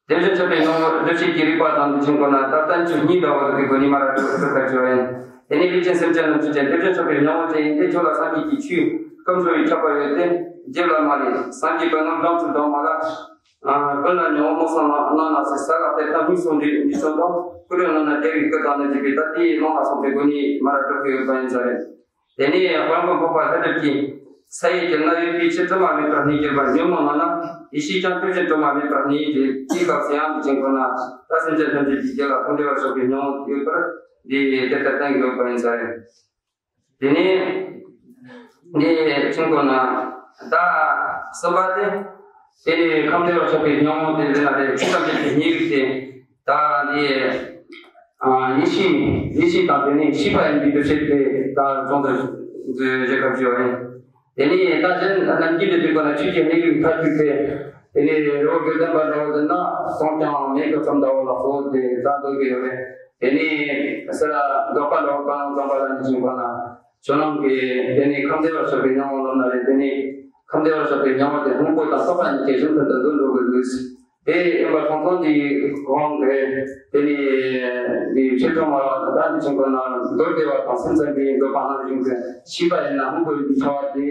ཐེག་མཆོག་གཤེགས་པའི་སྙིང་པོ་སྒྲུབ་བྱེད་ཀྱི་རིགས་པ་དང་འདི་བཞིན་ཁོ་ན་ད་བསྟན་བཅོས་གཉིས་འདྲ་བོ་གི་སྒོ་ནས་མར་སྒྲུབ་པར་བྱ་བ་ཡིན། དེ་ནས་ལུས་ཅན་སེམས་ཅན་རྣམས་ཆོས་ཅན། ཐེག་མཆོག་གཤེགས་པའི་སྙིང་པོ་ཅན་ཡིན་ཏེ། ཁྱོད་ལ་སངས་རྒྱས་ཀྱི་ཆོས་སྐུ་འཕྲོ་བའི་ཁྱབ་པ་ཡོད་དེ། རྒྱས་པར་མ་ལས། སངས་རྒྱས་པདྨ་བྱང་ཆུབ་གདོང་མ་ལ། ཀུན་ལ་ཉོན་མོངས་མུན་སེལ་གནང་ན་ཟེར། ས་ལ་གཏེར་དང་སྨྲུས་གསུངས་འདི་འདི་ཚོ་དང་། ཀུ་རེ་གནང་ན་རྒྱལ་བའི་སྐུ་དང་ནི་བཞུགས་པའི་ད་ལྟའི་ལུང་ལ་སོགས་པའི་སྒོ་ནས་མར་སྒྲུབ་ཀྱི་ཡོད་པ་ཡིན་ས་རེད། དེ་ནས་དཔལ་མགོན་འཕགས་པ་ལྷ་སྒྲུབ་ཀྱིས། ས་ཡི་དཀྱིལ་ན་ཡོད་པའི་ཆུ་དྲི་མ་མེད་པར་གནས་གྱུར་པ། ཉོན་མོངས་ལངས་ན་ཡེ་ཤེས་ཀྱང་དེ་བཞིན་དྲི་མ་མེད་པར་གནས་ཏེ། དེའི་སྐབས་སུ་ཡང་འདི་བཞིན་ཁོ་ན་ད་སེམས་ཅན་ཐམས་ཅད་ཀྱི་རྒྱུད་ལ་ཁམས་བདེ་བར་གཤེགས་པའི་སྙིང་པོ་ཡོད་པར་འདི་དེ་ལྟར་བསྟན་གྱི་ཡོད་པ་ཡིན་ས་རེད། དེ་ནས་འདི་བཞིན་ཁོ་ན་ད་གསུམ་པ་དེ། དེ་ནས་ཁམས་བདེ་བར་གཤེགས་པའི་སྙིང་པོ་དེ་འདི་ན་རེད། ཆོས་ཐམས་ཅད་ཀྱི་གནས་ལུགས་དེ། ད་འདི་ཨ་ཡེ་ཤེས་ཡེ་ཤེས་དང་དེ་ནས་ཤེས་པ་ཡིན་པའི་དུས་ཚོད་དེ་ད་ཅུང་ཟད་བརྗོད་བཞག་པ་ཞིག་ཡོད་རེད། དེ་ནས་ད་གཞན་རྣམས་ཀྱིས་འདི་དུས་ཀ་ན་ཆོས་ཀྱི་གནས་ལུགས་མཐར་ཐུག་སྟེ། དེ་ནས་རི་བོ་དགེ་ལྡན་པ་འདྲ་བོ་ཟེར་ན་གསུང་ཀྱང་མེད་པའི་ཙམ་འདྲ་བོ་ལ་སོགས་ཏེ་ད་འདོད་ཀྱི་ཡོད་རེད། དེ་ནས་སེ་ར་དགག་པ་འདྲ་བོ་གང་བརྩམས་པ་ལ་འདི་བཞིན་ཁོ་ན་ཆོས་རྣམས་ཀྱི་དེ་ནས་ཁམས་བདེ་བར་གཤེགས་པའི་སྙིང་པོ་ལབ་ན་རེད། དེ་ནས་ཁམས་བདེ་བར་གཤེགས་པའི་སྙིང་པོ་དེ་སྔོན་པོ་དང་རྟོག་པ་གཉིས་ཀྱི་གཞི་མཐུན་དུ་འདུ་འགྲོ་གི་ལུགས། དེ་ཡིན་པ་སོང་ཙང་འདི་གོང་གི་དེ་ནས་འདི་ཆོས་ཐོག་མ་ད་འདི་བཞིན་ཁོ་ན་མདོ་སྡེ་པ་དང་སེམས་ཙམ་པའི་འདོད་པ་ནང་བཞིན་དུ་ཤེས་པ་ཡིན་ན་སྔོན་པོའི་འདི་འཆར་བ་དེ་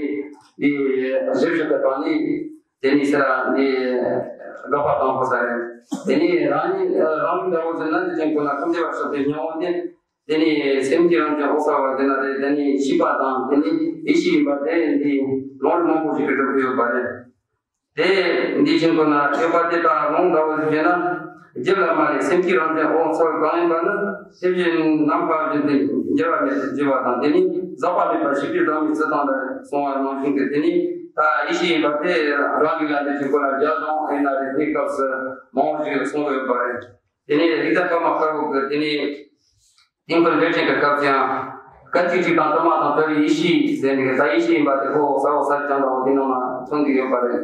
འདི་གཞིར་བཞག་གི་སྟེང་ནས། དེ་ནས་སེ་ར་འདི་དགག་པ་དང་པོ་ས་རེད། དེ་ནས་རང་ཉིད་རང་ཉིད་འདྲ་བོ་ཟེར་ན་འདི་བཞིན་ཁོ་ན་ཁམས་བདེ་བར་གཤེགས་པའི་སྙིང་པོ་དེ། དེ་ནས་སེམས་ཀྱི་རང་བཞིན་འོད་གསལ་བ་དེ་ན་རེད། དེ་ནས་ཤེས་པ་དང་དེ་ནས་ཡེ་ཤེས་ཡིན་པ་དེ་འདི་ལུང་རིགས་མང་པོ་ཞིག་གིས་སྒྲུབ་ཀྱི་ཡོད་པ་རེད། དེ་འདི་བཞིན་ཁོ་ན་ཡོད་པ་དེ་དག་ལུང་འདྲ་བོ་ཞིག་བྱས་ན། རྒྱུད་ལ་མ་ལུས་སེམས་ཀྱི་རང་བཞིན་འོད་གསལ་གང་ཡིན་པ་ནི། དེ་བཞིན་ནམ་མཁའ་བཞིན་དུ་འགྱུར་བ་མེད་པར་བརྗོད་པ་དང་། དེ་ནས་ཟག་པ་མེད་པར་ཤེས་པའི་སྒྲ་མི་སྲིད་དང་ལ་གསུངས་པ་ནང་བཞིན་གྱི། དེ་ནས་ད་ཡེ་ཤེས་ཡིན་པ་དེ་རང་རྒྱུད་ལ་འདི་བཞིན་ཁོ་ན་རྒྱ་གཞུང་ཡིན་ན་རེད། དེའི་སྐབས་སུ་མང་པོ་ཞིག་གསུངས་ཡོད་པ་རེད། དེ་ནས་རིགས་ལྡན་པདྨ་དཀར་པོ་གི་དེ་ནས་དེང་འཁོད་འགྲེལ་ཆེན་གྱི་སྐབས་སུ་ཡང་སྐད་ཅིག་གཅིག་དང་དུ་མ་དང་བྲལ་བའི་ཡེ་ཤེས་ཟེར་ནས། ད་ཡེ་ཤེས་ཡིན་པ་དེ་ཁོ་བོ་གསལ་བོ་གསལ་རྐྱང་འདྲ་བོ་དེ་ནང་ལ་མཚོན་གྱི་ཡོད་པ་རེད།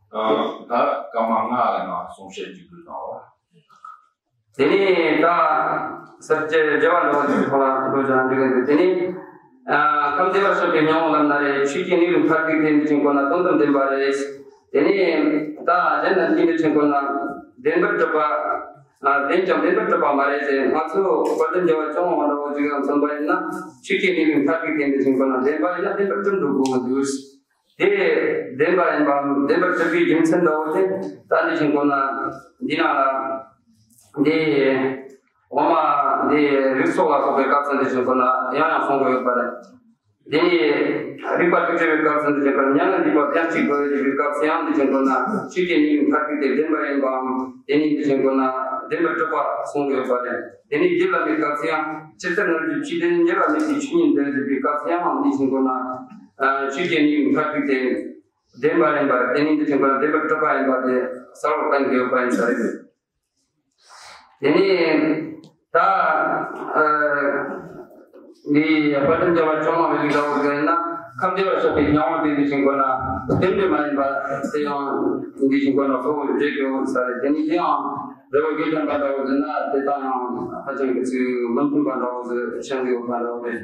ཨ། ད་སྐར་མ་ལྔ་ལ་ང་གསུང་བཤད་ཅིག་དགོས་གནང་བ། དེ་ནས་ད་ས་བཅད་བརྒྱད་པ་འདྲ་བོ་དེ་ཁོ་ལ་འགྲོ་བྱ་འགྲིག་གི་འདུག་དེ་ནས་ཨ་ཁམས་བདེ་བར་གཤེགས་པའི་སྙིང་པོ་ལབ་ན་རེད། ཆོས་ཀྱི་གནས་ལུགས་མཐར་ཐུག་དེ་འདི་བཞིན་ཁོ་ན་དོན་དམ་བདེན་པ་རེད། དེ་ནས་ད་གཞན་རྣམས་ཀྱིས་འདི་བཞིན་ཁོ་ན་བདེན་པར་གྲུབ་པ། ཨ། བདེན་ཀྱང་བདེན་པར་གྲུབ་པ་མ་རེད་ཟེར། ང་ཚོ་དཔལ་ལྡན་རྒྱལ་བ་ལྕམ་མོ་འདྲ་བོ་ཅིག་ལ་མཚོན་པ་ཡིན་ན། ཆོས་ཀྱི་གནས་ལུགས་མཐར་ཐུག་དེ་འདི་བཞིན་ཁོ་ན་བདེན་པ་ཡིན་ན་བདེན་པར་གྲུབ་འགྲོ་དགོས་འདུག་དེ་བདེན་པ་ཡིན་པའམ་བདེན་པར་གྲུབ་པའི་རྒྱུ་མཚན་འདྲ་བོ་དེ་ད་འདི་བཞིན་ཁོ་ན་འདི་ན་ལ་འདི་འོ་མ་འདི་རིགས་ཚོགས་ལ་སོགས་པའི་སྐབས་སུ་འདི་བཞིན་ཁོ་ན་ཡང་ཡང་གསུང་དགོས་ཡོད་པ་རེད། དེ་ནས་རིགས་པ་དྲུག་ཅུ་པའི་སྐབས་སུ་འདི་བཞིན་ཁོ་ན་མྱ་ངན་འདས་པ་དབྱངས་གཅིག་གོ་ཡོད་པའི་སྐབས་སུ་ཡང་འདི་བཞིན་ཁོ་ན་ཆོས་ཀྱི་གནས་ལུགས་མཐར་ཐུག་དེ་བདེན་པ་ཡིན་པའམ། དེ་ནས་འདི་བཞིན་ཁོ་ན་བདེན་པར་གྲུབ་པ་གསུང་གི་ཡོད་པ་རེད། དེ་ནས་རྒྱུད་བླ་མའི་སྐབས་སུ་ཡང་ཇི་ལྟར་སྔར་གྱི་ཆོས་དེ་ཉེ་བར་མེད་པའི་ཆོས་ཉིད་འདོད་ཟེར་བའི་སྐབས་སུ་ཡང་འདི་བཞིན་ཁོ་ན་ཆོས་ཀྱི་གནས་ལུགས་མཐར་ཐུག་དེ་བདེན་པ་ཡིན་པ། དེ་ནས་འདི་བཞིན་ཁོ་ན་བདེན་པར་གྲུབ་པ་ཡིན་པ་དེ་གསལ་བོར་བསྟན་གྱི་ཡོད་པ་ཡིན་ས་རེད། དེ་ནས་ད་ཨ་འདི་དཔལ་ལྡན་རྒྱལ་བ་ལྕམ་མོ་མི་ལུས་འདྲ་བོ་ཟེར་ན། ཁམས་བདེ་བར་གཤེགས་པའི་སྙིང་པོ་དེ་འདི་བཞིན་ཁོ་ན་རྟེན་འབྲེལ་མ་ཡིན་པ་དེ་ཡང་འདི་བཞིན་ཁོ་ན་གཙོ་བོ་བརྗོད་ཀྱི་ཡོད་ས་རེད། དེ་ནས་དེ་ཡང་རི་བོ་དགེ་ལྡན་པ་འདྲ་བོ་ཟེར་ན་དེ་དང་ཡང་ཧ་ཅང་གི་ཚིག་མི་མཐུན་པ་འདྲ་བོ་ཟེར་བཤད་ཀྱི་ཡོད་པ་འདྲ་བོ་རེད།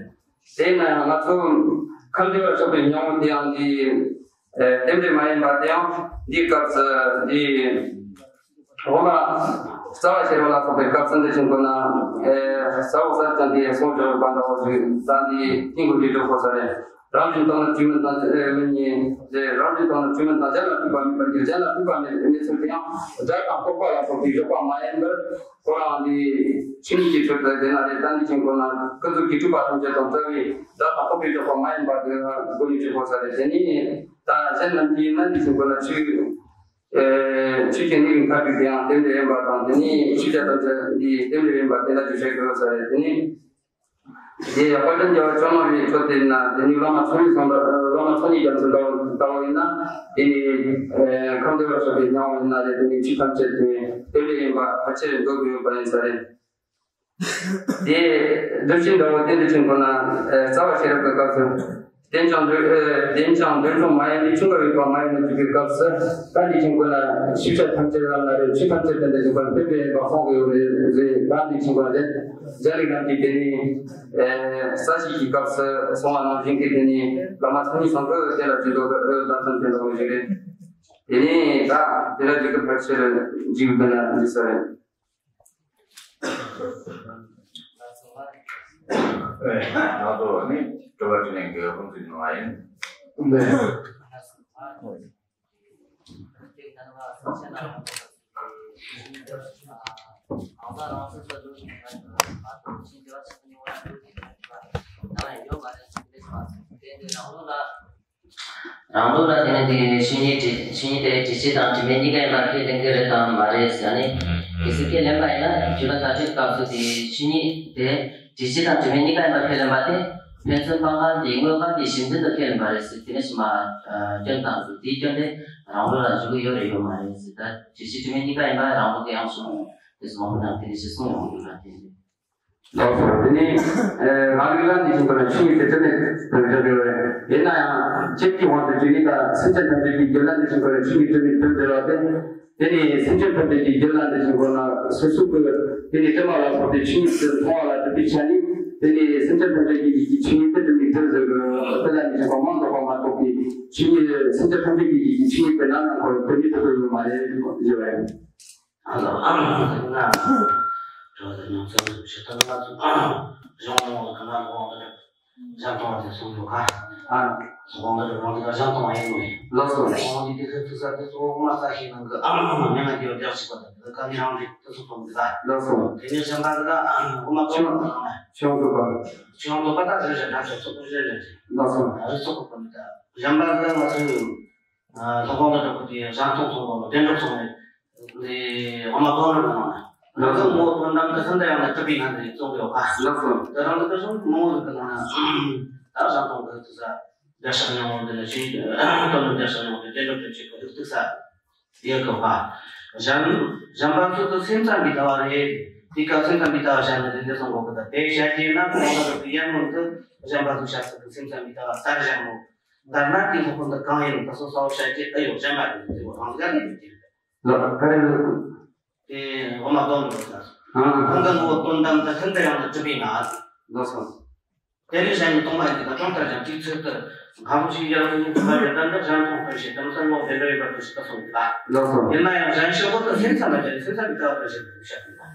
དེས་ན་ཡང་ང་ཚོ་ཁམས་བདེ་བར་གཤེགས་པའི་སྙིང་པོ་དེ་ཡང་འདི་ཨེ་རྟེན་འབྲེལ་མ་ཡིན་པ་དེ་ཡང་འདིའི་སྐབས་སུ་འདི་འོ་མ་རྩ་བ་ཤེས་རབ་ལ་སོགས་པའི་སྐབས་སུ་འདི་བཞིན་ཁོ་ན་ཨེ་ས་འོག་གསལ་རྐྱང་དེ་གསུངས་བཞག་པ་འདྲ་བོ་ཞིག་ད་འདི་སྙིང་པོ་འདི་སྒྲུབ་དགོས་ས་རེད། རང་བཞིན་དང་ནི་བཅོས་མིན་དང་། ཨེ། མིན་ཡིན། རང་བཞིན་དང་ནི་བཅོས་མིན་དང་། གཞན་ལ་ལྟོས་པ་མེད་པར་འགྱུར། གཞན་ལ་ལྟོས་པ་མེད་མེད་ཚུལ་དེ་ཡང་སྒྲ་དང་རྟོག་པ་ལ་སོགས་པའི་བཞག་པ་མ་ཡིན་པར། ཁོ་རང་འདི་ཆོས་ཉིད་ཀྱི་ཆོས་དེ་དེ་ན་རེ། ད་འདི་ཕྱིན་ཁོ་ན་ཀུན་རྫོབ་ཀྱི་སྤྲོས་པ་ཐམས་ཅད་དང་བྲལ་བའི་སྒྲ་དང་རྟོག་པས་བཞག་པ་མ་ཡིན་པ་དེ་ལ་གོ་ནས་ཆོས་གོ་ས་རེད། དེ་ནི་ད་གཞན་རྣམས་ཀྱིས་ན་འདི་ཕྱིན་ཁོ་ན་ཆོས། ཨེ། ཆོས་ཀྱི་གནས་ལུགས་ཐར་པའི་དེ་ཡང་རྟེན་འབྲེལ་ཡིན་པ་དང་། དེ་ནི་ཆོས་ཅན་ཐམས་ཅད་འདི་རྟེན་འབྲེལ་ཡིན་པ་དེ་ལ་ཆོས་ཅན་གོ་ས་རེད། དེ་ནི། དེ་དཔལ་ལྡན་རྒྱལ་བ་ཇོ་ནང་པའི་ཆོས་དེ་ན། དེ་ནི་བླ་མ་ཚོགས་གཉིས་སམ། བླ་མ་ཚོགས་གཉིས་རྒྱ་མཚོ་ལྟ་བུ་ལྟ་བུ་ཡིན་ན། དེ་ནི་ཁམས་བདེ་བར་གཤེགས་པའི་སྙིང་པོ་ཡིན་ན་རེ། དེ་ནི་ཆོས་ཐམས་ཅད་དེ་རྟེན་འབྲེལ་ཡིན་པ་ཕལ་ཆེར་མདོ་དགོས་ཡོད་པ་ཡིན་ས་རེད། དེ་འདུལ་བྱེད་འདྲ་བོ་དེ་འདི་ཕྱིན་ཁོ་ན། རྩ་བ་ཤེས་རབ་ཀྱི་སྐབས་སུ། བདེན་ཀྱང་འདོད། ཨེ། བདེན་ཀྱང་འདོད་ཆུང་མ་ཡིན་པའི་ཆུང་བ་ཡོད་པ་མ་ཡིན་ནོ་ཞུ་བའི་སྐབས་སུ། ད་འདི་ཕྱིན་ཁོ་ན་ཤེས་བྱ་ཐམས་ཅད་རང་ལ་རེ། ཆོས་ཐམས་ཅད་དེ་འདི་ཞིག་པར་འདོད་པའི་ཡིན་པ་གསུང་གི་ཡོད་རེད། རེད། ད་འདི་ཕྱིན་ཁོ་ན་རེད། རྒྱ་རིགས་རྣམས་ཀྱིས་དེ་ནི། ཨེ། ས་གཞི་གི་སྐབས་སུ་གསུང་བ་ནང་བཞིན་གྱི་དེ་ནི་བླ་མ་ཚོགས་གཉིས་སམ་གི་དེ་ལ་བརྗོད་དོ། ཨེ། ད་ཚོམས་ཆེན་འདྲ་བོ་ཞིག་རེད། དེ་ནི་ད་དེ་ལ་འཇུག་གི་ཕལ་ཆེར་འཇུག་གི་ན་འཇུག་ས་རེད། ང་ཚོ་ནི་སྤྲོ་བ་བསྐྲུན་ནས་དགེ་བ་ཕུན་སུམ་ཚོགས་པ་ཡིན། རང་ལུགས་ལ་དེ་ནི་དེ་ཆོས་ཉིད་དྲི། ཆོས་ཉིད་དེ་དྲི་བྱེད་དང་དྲི་མེད་གཉིས་ཀ་ཡིན་པ་ཁས་ལེན་གྱི་རེད་དམ་མ་རེད་ཟེར་ནས། གལ་སྲིད་ཁས་ལེན་པ་ཡིན་ན། རྒྱུད་ལ་བརྡ་སྤྲོད་སྐབས་སུ་དེ་ཆོས་ཉིད་དེ་དྲི་བྱེད་དང་དྲི་མེད་གཉིས་ཀ་ཡིན་པ་ཁས་ལེན་པ་དེ། ཕན་ཚུན་སྤང་བླང་གི་དངོས་པོ་དེ་གཞི་འཛིན་དུ་ཁས་ལེན་པ་རེད་ཟེར། དེ་ནས་ཕྱི་མ་སྐྱོན་བཏང་འདུག་དེའི་སྐྱོན་དེ་རང་ལུགས་ལ་འཇུག་གི་ཡོད་རེད་ཡོད་མ་རེད་ཟེར། ད་དྲི་བྱེད་དྲི་མེད་གཉིས་ཀ་ཡིན་པ་རང་ལུགས་ཀྱི་ཡང་གསུངས། དེ་སོང་ན་དེ་ནས་ཕྱི་གསུང་ཡོང་འདུག་ལ་དེ་རེད། ལགས་སོ། དེ་ནས། ཨེ། རང་རིག་ལ་འདི་བཞིན་པར་ཆོས་ཉིད་དེ་དྲི་མེད་དུ་བཞག་ཡོད་རེད། ཡིན་ན་ཡང་རྗེས་ཀྱི་དབང་དུ་བྱས་ནས་ད་སེམས་ཅན་ཐམས་ཅད་ཀྱི་རྒྱུད་ལ་འདི་བཞིན་པར་ཆོས་ཉིད་དྲི་མེད་དུ་འཛིན་པ་སྟེ། དེ་ནས་སེམས་ཅན་ཐམས་ཅད་ཀྱི་རྒྱུད་ལ་འདི་བཞིན་པར་ན་སོ་སོ་གི་དེ་ནས་དྲི་མ་ལ་སོགས་པའི་ཆོས་ཉིད་དུ་མཐོང་བ་ལ་སྒྲིབ་པའི་ཆ་ནས། དེ་ནས་སེམས་ཅན་ཐམས་ཅད་ཀྱི་ཡིད་ཀྱི་ཆོས་ཉིད་དེ་དྲི་མེད་དུ་འཛིན་པ་དེ་ལ་འདི་བཞིན་པར་མ་འདོགས་པ་མ་གཏོགས་པའི་ཆོས་ཉིད། སེམས་ཅན་ཐམས་ཅད་ཀྱི་ཡིད་ཀྱི་ཆོས་ཉིད་དེ་ནམ་ཡང་ཁོ་དྲི་མེད་དུ་ཡོད་མ་རེད་ཞུ་བ་ཡིན། ཨ་ལ། ཨ་ལ། ང་ཚོ་ཉམས་ཚོད་ཞིག་ཐོག་ང་ཚོ་གཞུང་ནང་གི་ང་ཁོང་དུ་འཇམ་ཐོང་དེ་གསུང་འདུག་ག་ཨ། ཁོང་དུ་རང་དེ་ག་འཇམ་ཐོང་ཡིན་ནོ། ལགས་སོ། ཁོང་དེ་དེ་ཚོ་ཐུག་ས་དེ་ཚོ་མ་ས་ཤེས་ནང་གི་ཨ་མ་མ་ངན་ན་རྒྱལ་རྒྱག་ཞིག་པ་དང་དེ་ག་ནི་རང་རེད་དེ་ཚོ་མཐོང་གི་ད། ལགས་སོ། དེ་ནས་གཞན་པ་དེ་ག་ཨ་འོ་མ་གོ་མ་གོ་ནང་ན། ཆོས་འདོད་པ། ཆོས་འདོད་པ་ད་རེ་རེ་འདྲ་ཆོས་ཚོགས་རེ་རེ་རེད། ལགས་སོ། རེ་ཚོགས་པ་ནི་ད་གཞན་པ་དེ་ག་ང་ཚོ། ཨ། སློབ་དཔོན་དང་གྲུབ་པ་དེ་གཞན་སྟོང་གསུངས་པ་ལ་བདེན་གྲུབ་གསུངས་ནས། འདི་འོ་མ་དོན་གྲུབ་ནང་ན། ང་ཚོ་ངོ་བོ་དོན་དམ་དུ་ཤིན་ཏུ་ཡང་ན་གྲུབ་པའི་ངང་ནས་གསུངས་ཡོད་པ། ལགས་སོ། དེ་རང་ལ་དེ་བཞིན་ངོ་བོ་གི་ནང་ན། ད་གཞན་སྟོང་གི་དུ་ས། བརྒྱ་ཕྲག་མང་པོ་འདི་ལ་ཆོས་དོན་དམ་བརྒྱ་ཕྲག་མང་པོ་འདི་བདེན་གྲུབ་ཏུ་བྱེད་པ་ལུགས་དུ་ས། ཡོད་གི་པ། གཞན། གཞན་པ་ཚོ་དུ་སེམས་ཙམ་པའི་ལྟ་བ་རེད། དེ་ག་སེམས་ཙམ་པའི་ལྟ་བ་བཞག་ནས་དེ་འདྲ་གསུང་དགོས་གི། ད་དེ་བཤད་ཀྱི་ན་ཁོང་ལ་གི་ཡན་ངོ་དུ་གཞན་པ་ཚོ་བཤད་ཚུལ་གི་སེམས་ཙམ་པའི་ལྟ་བ་ལྟར་བཞག་མོད། ལྟར་ན་དེའི་སློབ་དཔོན་དུ་གང་ཡིན་ད་སོ་སོ་བཤད་ཀྱི་ཨེ་ཡོད། གཞན་པ་དེ་དེ་བོ་རང་དགའ་དེ་དེ་རེད། ལགས་ཕ་རེད། དེ་འོ་མ་དོན་གྲུབ་ཟེར། ཨང་། ཁོང་གི་ངོ་བོ་དོན་དམ་དུ་ཤིན་ཏུ་ཡང་ན་གྲུབ་པའི་ངང་། ལགས་སོ། དེ་ལས་གཞན་ནི་སྟོང་པ་ཡིན་གྱི་ད་གྲངས་ལྟར་ཀྱང་གཅིག་ཚིག་ཏུ་གང་ཞིག་ཡར་ངོ་ནི་དུ་མ་ཡོད་ན་གཞན་མཐོང་ཕན་ཞེས་དམ་སེལ་ལོག་བདེན་པ་ཡོད་པར་ཐུག་ཞེས་ད་གསུངས་ཀྱི་ལ། ལགས་སོ། ཡིན་ན་ཡང་གཞན་ཕྱོགས་པོ་དུ་སེམས་ཙམ་ལ་བརྟེན་སེམས་ཙམ་གྱི་ལྟ་བ་ལྟར་ཞེས་པའི་བཤད་པ་ལ།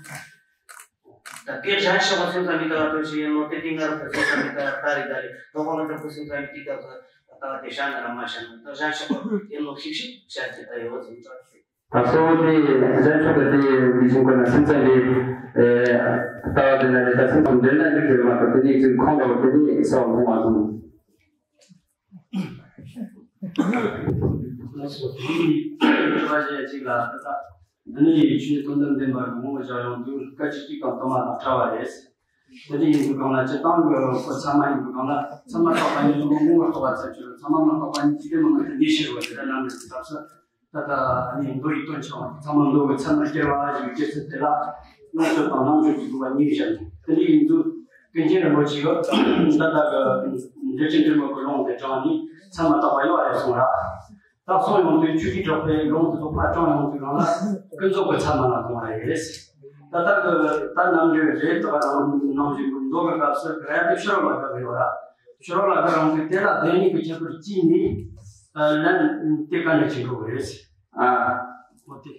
ད་དེ་གཞན་ཕྱོགས་པོ་སེམས་ཙམ་གྱི་ལྟ་བ་ལྟར་ཞེས་ཡིན་ནོ། དེ་དེ་སྔ་རབས་ཀྱི་སེམས་ཙམ་གྱི་ལྟ་བ་ལྟར་རེད་ད་རེད། དོ་དགོང་ལ་གྲུབ་པའི་སེམས་ཙམ་གྱི་དེའི་སྐབས་སུ་ལྟ་བ་དེ་བཤད་ན་ར་མ་བཤད་ན་ད་གཞན་ཕྱོགས་པོ་ཡིན་ནོ་ཤིག་ཤིག་བཤད་ཀྱི་ད་ཡོད་ཟིན་ཙང་། ད་གཙོ་བོ་དེ་གཞན་ཕྱོགས་ཀྱི་དེ་མི་བྱུང་དགོས་ན་སེམས་ཙམ་གྱི་ལྟ་བ་དེ་ན་རེད། ད་སེམས་ཙམ་འདོད་ན་འགྲིག་གི་རེད་མ་གཏོགས་དེ་ནས་ཅིག་ཁོང་ལ་བ་དེ་ནས་ས་བ་མཐོང་བ་དང་། ལགས་སོ། དྲི་བ་བཞི་གཅིག་ལ་ད་ལྟ་ནི་ཆོས་དོན་དམ་བདེན་པར་ངོ་བོ་བཞག་ཡོང་དུས་སྐད་ཅིག་གཅིག་དང་དུ་མ་དང་བྲལ་བ་རེད། དེ་འདྲ་ཡིན་དུས་གང་ལ་སྤྱིར་བཏང་གི་ཁོ་ཚད་མ་ཡིན་དུས་གང་ལ་ཚད་མ་རྟོགས་པ་ཉིད་དུ་ངོ་བོར་རྟོགས་པ་ཚད་ཆོས་ཚད་མ་མ་རྟོགས་པ་ཉིད་ཀྱི་དེ་མ་ངོ་དེ་ངེས་ཤེས་རོ་དེ་འདྲ་ནམ་རེ་ཐབས་སུ། ད་ལྟ་ནི་མདོ་ཡི་དོན་ཆེ་བ་ཚང་མ་མདོ་གི་ཚད་མར་སྐྱེལ་བ་ཞིག་སྐྱེ་ཚུལ་དེ་ལ་ལོངས་སྤྱོད་དང་ལོངས་སྤྱོད་ཀྱི་དགོས་པ་གཉིས་བཞག་ནས། དེ་འདྲ་ཡིན་དུས་ཀུན་མཁྱེན་རིན་པོ་ཆེ་གིས་འདི་ལྟ་གི་འགྲེལ་ཆེན་འགྲེལ་དཀའི་ལུང་དེ་དྲངས་ནས་ཚད་མ་རྟོགས་པ་ཡོད་རེད་གསུངས་ར། ད་གསུངས་ཡོང་དུས་ཆོས་ཀྱི་གྲགས་པའི་ལུང་དེ་ཚོ་ཕར་དྲངས་ཡོང་དུས་གང་ལ་ཀུན་རྫོབ་ཀྱི་ཚད་མ་ལ་གོ་བ་རེད། ད་ལྟ་གི་ད་རྣམ་འགྲེལ་རེད། ད་ག་རང་ནང་བཞིན་གྱི་མདོ་གི་སྐབས་སུ་ག་ར་དེ་ཕྱི་རོལ་ལ་དགག་ཡོད་ར། ཕྱི་རོལ་ལ་དགག་རང་དུས་དེ་ལ་བདེན་གཉིས་ཀྱི་ཁྱད་པར་གཅིག་ནི་ལན་དེ་ག་ནས་བྱེད་འགྲོ་གི་རེད། ཨ། འོ་དེ།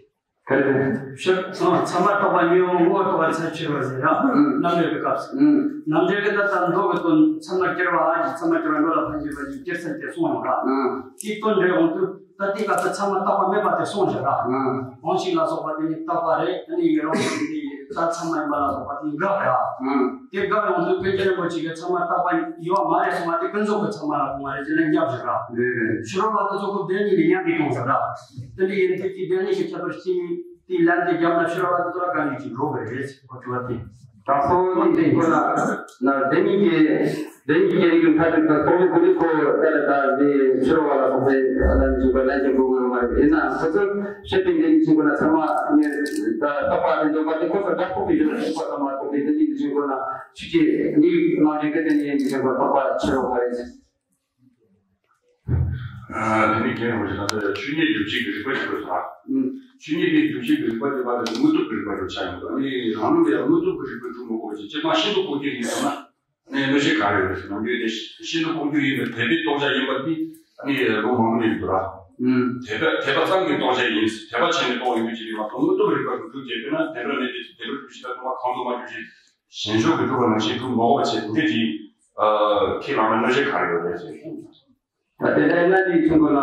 ཕྱིར་ཚང་མ་རྟོགས་པ་ཉོན་མོངས་ངོ་བོ་རྟོགས་པ་ཚར་ཕྱིར་བ་ཟེར་ཡ། ཨང་། རྣམ་འགྲེལ་གྱི་སྐབས་སུ། ཨང་། རྣམ་འགྲེལ་གྱི་ད་ལྟ་མདོ་གི་དོན་ཚད་མར་གྱུར་པ་ཨ་ཞེས་ཚད་མར་གྱུར་པ་འགྲོ་ལ་ཕན་ཕྱིར་བ་ཞེས་གྱུར་ཚད་དེ་གསུངས་ཡོང་ར། ཨང་། དེའི་དོན་འགྲེལ་འོང་དུས་ད་ལྟའི་སྐབས་སུ་ཚད་མར་བཏགས་པ་མེད་པ་དེ་གསུངས་བཞག་ར། ཨང་། དབང་ཤེས་ལ་སོགས་པ་དེ་ནི་བཏགས་པ་རེད། ཨ་ནི་ཡུལ་རང་བཞིན་དེ་ད་ཚད་མ་ཡིན་པ་ལ་སོགས་པ་དེ་འགག་ར། ཨང་། དེ་འགག་ཡོང་དུས་པཎ་ཆེན་རིན་པོ་ཆེ་གིས་ཚད་མར་བཏགས་པ་ཡོད་མ་རེད་གསུངས་པ་དེ་ཀུན་རྫོབ་ཀྱི་ཚད་མ་ལ་གོང་མ་རེད་ཅེས་ལན་བརྒྱབ་བཞག་ར། རེད་རེད། ཕྱི་རོལ་པ་དེ་ཚོ་ཁོ་བདེན་གཉིས་ལ་མཉམ་པའི་དོན་ཟེར་ར། དེ་འདྲ་ཡིན་དུས་ཀྱི་བདེན་གཉིས་ཀྱི་ཁྱད་པར་ཕྱེ་ནས་དེའི་ལན་དེ་བརྒྱབ་ན་ཕྱི་རོལ་པ་དེ་ཚོ་ལ་གང་ཡོད་ཀྱི་འགྲོ་གི་རེད་ཁོ་དྲི་བ་དེ། ད་གཙོ་བོ་ནི་དེ་ཁོ་ན་ན་བདེན་གཉིས་ཀྱི་བདེན་གཉིས་ཀྱི་རིགས་ཀྱི་མཐའ་དོན་དང་གཙོ་བོ་དགོས་ནི་ཁོ་ད་ལ་ད་འདི་ཕྱི་རོལ་པ་ལ་སོགས་པའི་ལན་བྱུང་བ་ལན་ཅན་དགོས་ངེས་མ་རེད། ཡིན་ན་ཁོ་ཚོ་བཤད་པའི་འདི་ནི་ཆེན་པོ་ན་ཚད་མ་ནི་ད་རྟོགས་པ་དེ་འདོད་པ་དེ་ཁོ་ཚོ་དྲག་པོ་གི་ཡོད་ན་ཤེས་པ་ཙམ་མ་གཏོགས་པའི་འདི་ནི་ཆེན་པོ་ན་ཆོས་ཀྱི་ནི་ནང་བཞིན་གྱི་དེ་ནི་ཆེན་པོ་རྟོགས་པ་ཕྱི་རོལ་པ་རེད། ཨ། དེ་ནི་རྒན་རིན་པོ་ཆེ་ལ་ད་ཆོས་ཉིད་སྒྲུབ་བྱེད་ཀྱི་རིགས་པ་ཞིག་དགོས་ཟེར་བ། ཨུམ། ཆོས་ཉིད་ཀྱི་སྒྲུབ་བྱེད་ཀྱི་རིགས་པ་དེ་བར་དུ་དངོས་སྟོབས་ཀྱི་རིགས་པ་ཞིག་ཆགས་ཡོང་དུས་ནི་རང་ལུགས་ལ་དངོས་སྟོབས་ཀྱི་རིགས་པ་སྒྲུབ་མི་དགོས་པ་ཞིག་སྤྱིར་བཏང་ཤིན་ཏུ་ལྐོག་གྱུར་ཡིན་ཟེར་ན་ནི་གནོད་བྱེད་ག་རེ་ཡོད་ཟེར་ན་འདུས་ཏེ་ཤིན་ཏུ་ལྐོག་གྱུར་ཡིན་པའི་དད་པའི་རྟོགས་བྱ་ཡིན་པ་དེ་ནི་ལོ་མང་པོ་ཡིན་འདུག་ར། ཨུམ། དད་པ་དད་པ་ཙམ་གྱིས་རྟོགས་བྱ་ཡིན། དད་པ་བྱས་ནས་རྟོགས་ཡོང་རྒྱུ་ཅིག་ཡིན་མ་གཏོགས་དངོས་སྟོབས་རིགས་པ་སྒྲུབ་བྱེད་དེ་ན་དེ་འདྲ་མེད་དེ་དེ་འདྲ་སྒྲུབ་བྱེད་ལ་ལྟུང་བ་གང་དུ་མ་གྲུབ་ཅིང་། ཞེན་ཆགས་ཀྱིས་སྒྲུབ་པ་ནང་བཞིན་སྒྲུབ་མི་དགོས་པ་བྱས་འདི་འདྲ་ཅིག་ཁས་བླངས་ན་གནོད་བྱེད་ག་རེ་ཡོད་རེད་ཟེར། ད་དེ་ལྟར་ན་འདི་ཆུང་ཀུ་ན་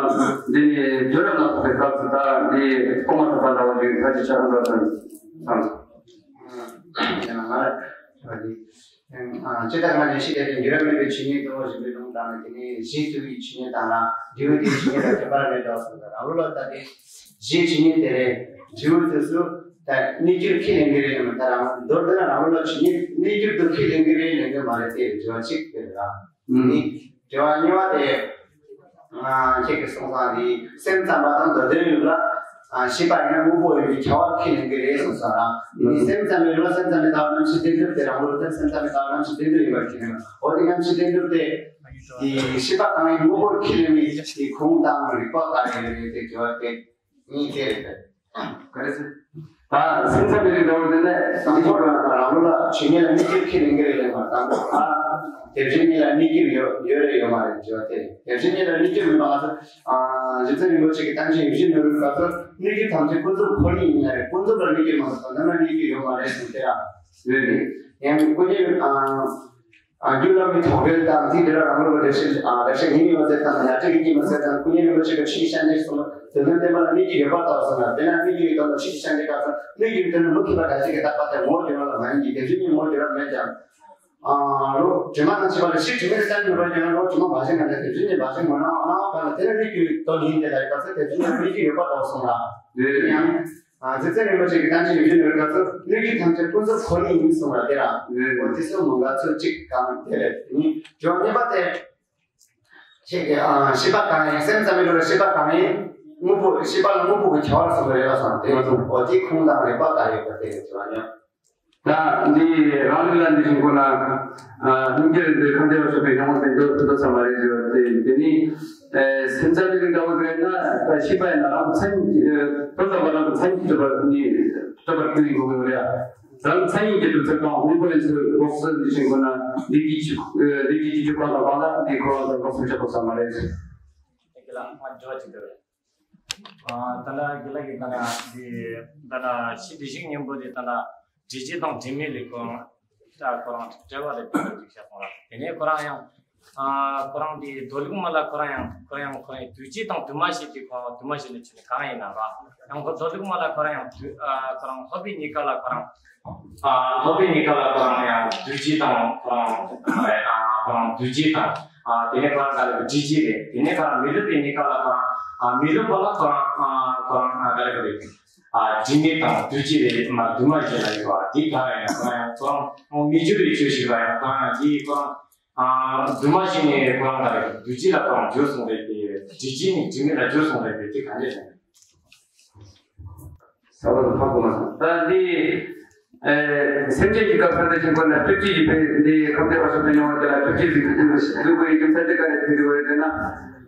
འདི་ནི་དུས་རབས་ནང་ཐོག་པའི་སྐབས་སུ་ད་འདི་ཐོག་མ་ཐོག་པ་འདྲ་བོ་ཞིག་ཁ་ཅིག་ཆགས་འགྲོ་དང་བསམ། ཡང་ང་ལ་འདི་ཅི་ལྟར་ང་ནི་ཤེས་བྱ་དེ་འགྱུར་བ་མེད་པའི་ཆོས་ཉིད་དུ་ཞེས་པའི་ལུང་དང་དེ་ནི་གཞི་དུ་ཡི་ཆོས་ཉིད་དང་ལ་འབྲས་བུ་དེའི་ཆོས་ཉིད་ལ་ཁྱད་པར་མེད་དོ་གསུངས་ཏེ་རང་ལུགས་ལ་ད་དེ། གཞིའི་ཆོས་ཉིད་དེ་རེད། འབྲས་བུ་དེ་ཚོ་ད་གནས་གྱུར་ཁས་ལེན་གྱི་རེད་ཡང་ན་ད་རང་མདོར་བསྡུ་ན་རང་ལུགས་ལ་ཆོས་ཉིད་གནས་གྱུར་དུ་ཁས་ལེན་གྱི་རེད་ལེན་གྱི་མ་རེད་དེ་དྲི་བ་གཅིག་དེ་རེད་ལ། ཨུམ། ནི་དྲི་བ་གཉིས་པ་དེ། ང་ཁྱེད་ཀྱིས་གསུངས་སྟངས་དེ་སེམས་ཙམ་པ་དང་མདོ་དོན་ཡོད་ལ། ཤེས་པ་ཡིན་ན་དངོས་པོ་ཡིན་པའི་ཁྱབ་པ་ཁས་ལེན་གྱི་རེད་གསུངས་སོང་ར། དེ་ནི་སེམས་ཙམ་པའི་ལུགས་ལ་སེམས་ཙམ་པའི་ལྟ་བ་རྣམ་བཞི་རྟེན་གྱུར་དེ་རང་ལུགས་དེ་སེམས་ཙམ་པའི་ལྟ་བ་རྣམ་བཞི་རྟེན་གྱུར་ཡིན་པར་ཁས་ལེན། འོ་དེ་རྣམ་བཞི་རྟེན་གྱུར་དེ། དེ་ཤེས་པ་གང་ཡིན་དངོས་པོར་ཁས་ལེན་པའི་དེ་ཁུངས་དང་རིགས་པ་ག་རེ་ཡོད་རེད་དེ་དྲི་བ་དེ། གཉིས་དེ་རེད། ག་རེ་ཟེར། ད་སེམས་ཙམ་པའི་རིགས་འདྲ་བོ་དེ་ནས་དང་པོ་རང་རང་ལུགས་ལ་ཆོས་ཉིད་ལ་གནས་གྱུར་ཁས་ལེན་གྱི་རེད་ལབ་པ་དང་པོ་ཨ། དེ་བཞིན་ཉིད་ལ་གནས་གྱུར་ཡོད་ཡོད་རེད་ཡོད་མ་རེད་དྲི་བ་དེ་རེད། དེ་བཞིན་ཉིད་ལ་གནས་གྱུར་མིན་པ་ང་ཚོ་རྗེ་བཙུན་རིན་པོ་ཆེ་གི་བསྟན་བཅོས་ཡིད་བཞིན་ནོར་བུའི་སྐབས་སུ་གནས་གྱུར་ཐམས་ཅད་ཀུན་རྫོབ་ཁོ་ནའི་ཡིན་ན་རེད། ཀུན་རྫོབ་ལ་གནས་གྱུར་མ་གཏོགས་དོན་དམ་ལ་གནས་གྱུར་ཡོད་མ་རེད་གསུངས་ཏེ་ར། རེད་རེད། ཡང་ཀུན་ཉིད་ཨ། རྒྱུད་བླ་མའི་དོགས་པ་དང་དེའི་འབྲེལ་བ་རང་ལུགས་ཀྱི་ལེགས་བཤད་ལེགས་བཤད་ཉིད་ཡོད་ཚད་དང་ཡ་བྲལ་གྱི་ཉིད་ཡོད་ཚད་དང་ཀུན་ཉིད་རིན་པོ་ཆེ་གི་ཆོས་ཀྱི་སྤྱན་རས་གསུངས་པ་དོན་དམ་བདེན་པ་ལ་གནས་ཀྱི་ཡོད་པར་ལྟ་བ་སོང་ན་དེ་ན་གནས་ཀྱི་ཡོད་དམ་ལ་ཆོས་ཀྱི་སྤྱན་རས་ཀ་ཙམ་གནས་ཀྱི་ཡོད་དོན་ནི་མུ་མཁས་པ་འགའ་ཞིག་གིས་བཏགས་པ་དེ་ངོ་བོ་འགྱུར་བ་ལ་མ་ཡིན་གྱི་དེ་བཞིན་ཉིད་ངོ་བོ་འགྱུར་བ་མེད་ཀྱང་། ཨ་ལོ་དྲི་མ་དང་བཅས་པ་ལ་ཕྱིར་དྲི་མེད་དུ་བསྟན་ནུས་པར་འགྱུར་ན་ལོ་དྲི་མ་འབའ་ཞིག་ན་ལས་དེ་བཞིན་ཉིད་འབའ་ཞིག་ངོ་ན་སྣང་བ་གང་ལ་དེ་ནི་གནས་ཀྱི་དོན་ཡིན་ཏེ་ལ་ཡོད་པ་ཚེ་དེ་བཞིན་ཉིད་གནས་ཀྱི་ཡོད་པར་ལྟ་བ་སོང་ལ། དེ་ཡང་། རྗེ་བཙུན་རིན་པོ་ཆེ་གི་བསྟན་བཅོས་ཡིད་བཞིན་ནོར་བུའི་སྐབས་སུ་གནས་གྱུར་ཐམས་ཅད་ཀུན་རྫོབ་ཁོ་ནའི་ཡིན་གསུངས་པ་དེ་ར། འོ་དེ་ཚོ་མོ་འགའ་ཚོད་ཅིག་གང་དེ་རེད། དེ་ནི་དྲི་བ་གཉིས་པ་དེ། ཁྱེད་ཀྱིས་ཨ་ཤེས་པ་གང་ཡིན་སེམས་ཙམ་པའི་ལུགས་ལ་ཤེས་པ་གང་ཡིན་དངོས་པོ་ཤེས་པ་ལ་དངོས་པོ་གི་ཁྱབ་པ་གསུངས་པ་རེད་ལ་སོང་དེ་ཡོད་ཚོད་འོ་དེའི་ཁུངས་དང་རིགས་པ་ག་རེ་ཡོད་པ་དེ་རེད་དྲི་བ་གཉིས། ད་འདི་རང་ལུགས་ལ་འདི་བཞིན་ཁོ་ན་སྙིང་རྗེ་འདི་ཁམས་བདེ་བར་གཤེགས་པའི་སྙིང་པོ་དེ་འདོད་འདོད་ཚང་མ་རེད་ཟེར་བ་དེ་དེ་ནི་སེམས་ཙམ་པའི་འདྲ་བོ་རེད་ན་ཤེས་པ་ཡིན་ན་རང་མཚན་དོན་དམ་པ་རང་མཚན་གྱིས་གྲུབ་པ་ནི་གྲུབ་པར་གྱུར་ཡིན་དགོས་ཀྱི་རེད། རང་མཚན་ཉིད་ཀྱིས་གྲུབ་ཚུལ་དང་དངོས་པོ་ཡིན་ཚུལ་ལོགས་སུ་འདི་བཞིན་ཁོ་ན་འདི་གི་ཆོས་འདི་གི་ཆོས་གང་དང་གང་ལ་འདི་ཁོ་རང་ལོགས་སུ་ཆགས་པ་ཚང་མ་རེད། དེ་ལ་ང་འགྲོ་བ་ཅིག་འདོད་རེད། ད་ལྟ་དགེ་ལགས་ཀྱིས་ད་ལྟ་འདི་ད་ལྟ་ཕྱི་དེ་བཞིན་སྙིང་པོ་དེ་ད་ལྟ་འབྲས་བུ་དང་དྲི་མེད་ལས་ཁོ་རང་ད་ཁོ་རང་བྲལ་བ་རེད་ཅིག་བཤད་སོང་ལ། དེ་ནས་ཁོ་རང་ཡང་ཁོ་རང་དེ་མདོ་ལུགས་མ་ལ་ཁོ་རང་ཡང་ཁོ་རང་ཡང་ཁོ་རང་ཡང་འདུས་བྱས་དང་འདུས་མ་བྱས་དེ་ཁོ་རང་འདུས་མ་བྱས་ནས་བྱས་ནས་གང་ཡིན་ན་ར་ཡང་ཁོ་མདོ་ལུགས་མ་ལ་ཁོ་རང་ཡང་འདུས་ཁོ་རང་སློབ་དཔོན་གཉིས་ཀ་ལ་ཁོ་རང་སློབ་དཔོན་གཉིས་ཀ་ལ་ཁོ་རང་ཡང་འདུས་བྱས་དང་ཁོ་རང་ཁོ་རང་འདུས་བྱས་དང་དེ་ནས་ཁོ་རང་ག་ལ་འདུས་བྱས་རེད། དེ་ནས་ཁོ་རང་མི་སློབ་དཔོན་གཉིས་ཀ་ལ་ཁོ་རང་མི་སློབ་པ་ལ་ཁོ་རང་ཁོ་རང་ག་ལ་འདུས་མེད་དང་འདུས་བྱས་རེད་མ་འདུས་མ་བྱས་ལ་ཡོད་པ་འདི་ག་ཡང་ཁོ་རང་ཡང་ཁོ་རང་མི་འགྱུར་བའི་ཆོས་ཤིག་ལ་ཡང་ཁོ་རང་ཡང་འདི་ཁོ་རང་འདུས་མ་བྱས་ནས་ཁོ་རང་ག་ལ་འདུས་བྱས་ལ་ཁོ་རང་འགྱུར་སོང་རེད་དེ་འདུས་བྱས་ནས་འདུས་མེད་ལ་འགྱུར་སོང་རེད་དེ་དེ་ག་འདྲས་རེད། ས་བ་དང་ཕ་གོ་མ་སོང་། ད་འདི་ཨེ་སེམས་ཅན་གྱི་སྐབས་སུ་འདི་ཆེན་པོ་ན་སྤྲུལ་སྐྱེས་ཀྱི་དཔེ་འདི་ཁམས་བདེ་བར་གཤེགས་པའི་སྙིང་པོ་དེ་ལ་སྤྲུལ་སྐྱེས་ཀྱི་འདུས་པའི་རྒྱུ་མཚན་དེ་ག་རེ་ཐུག་འདུག་རེད་ཟེར་ན།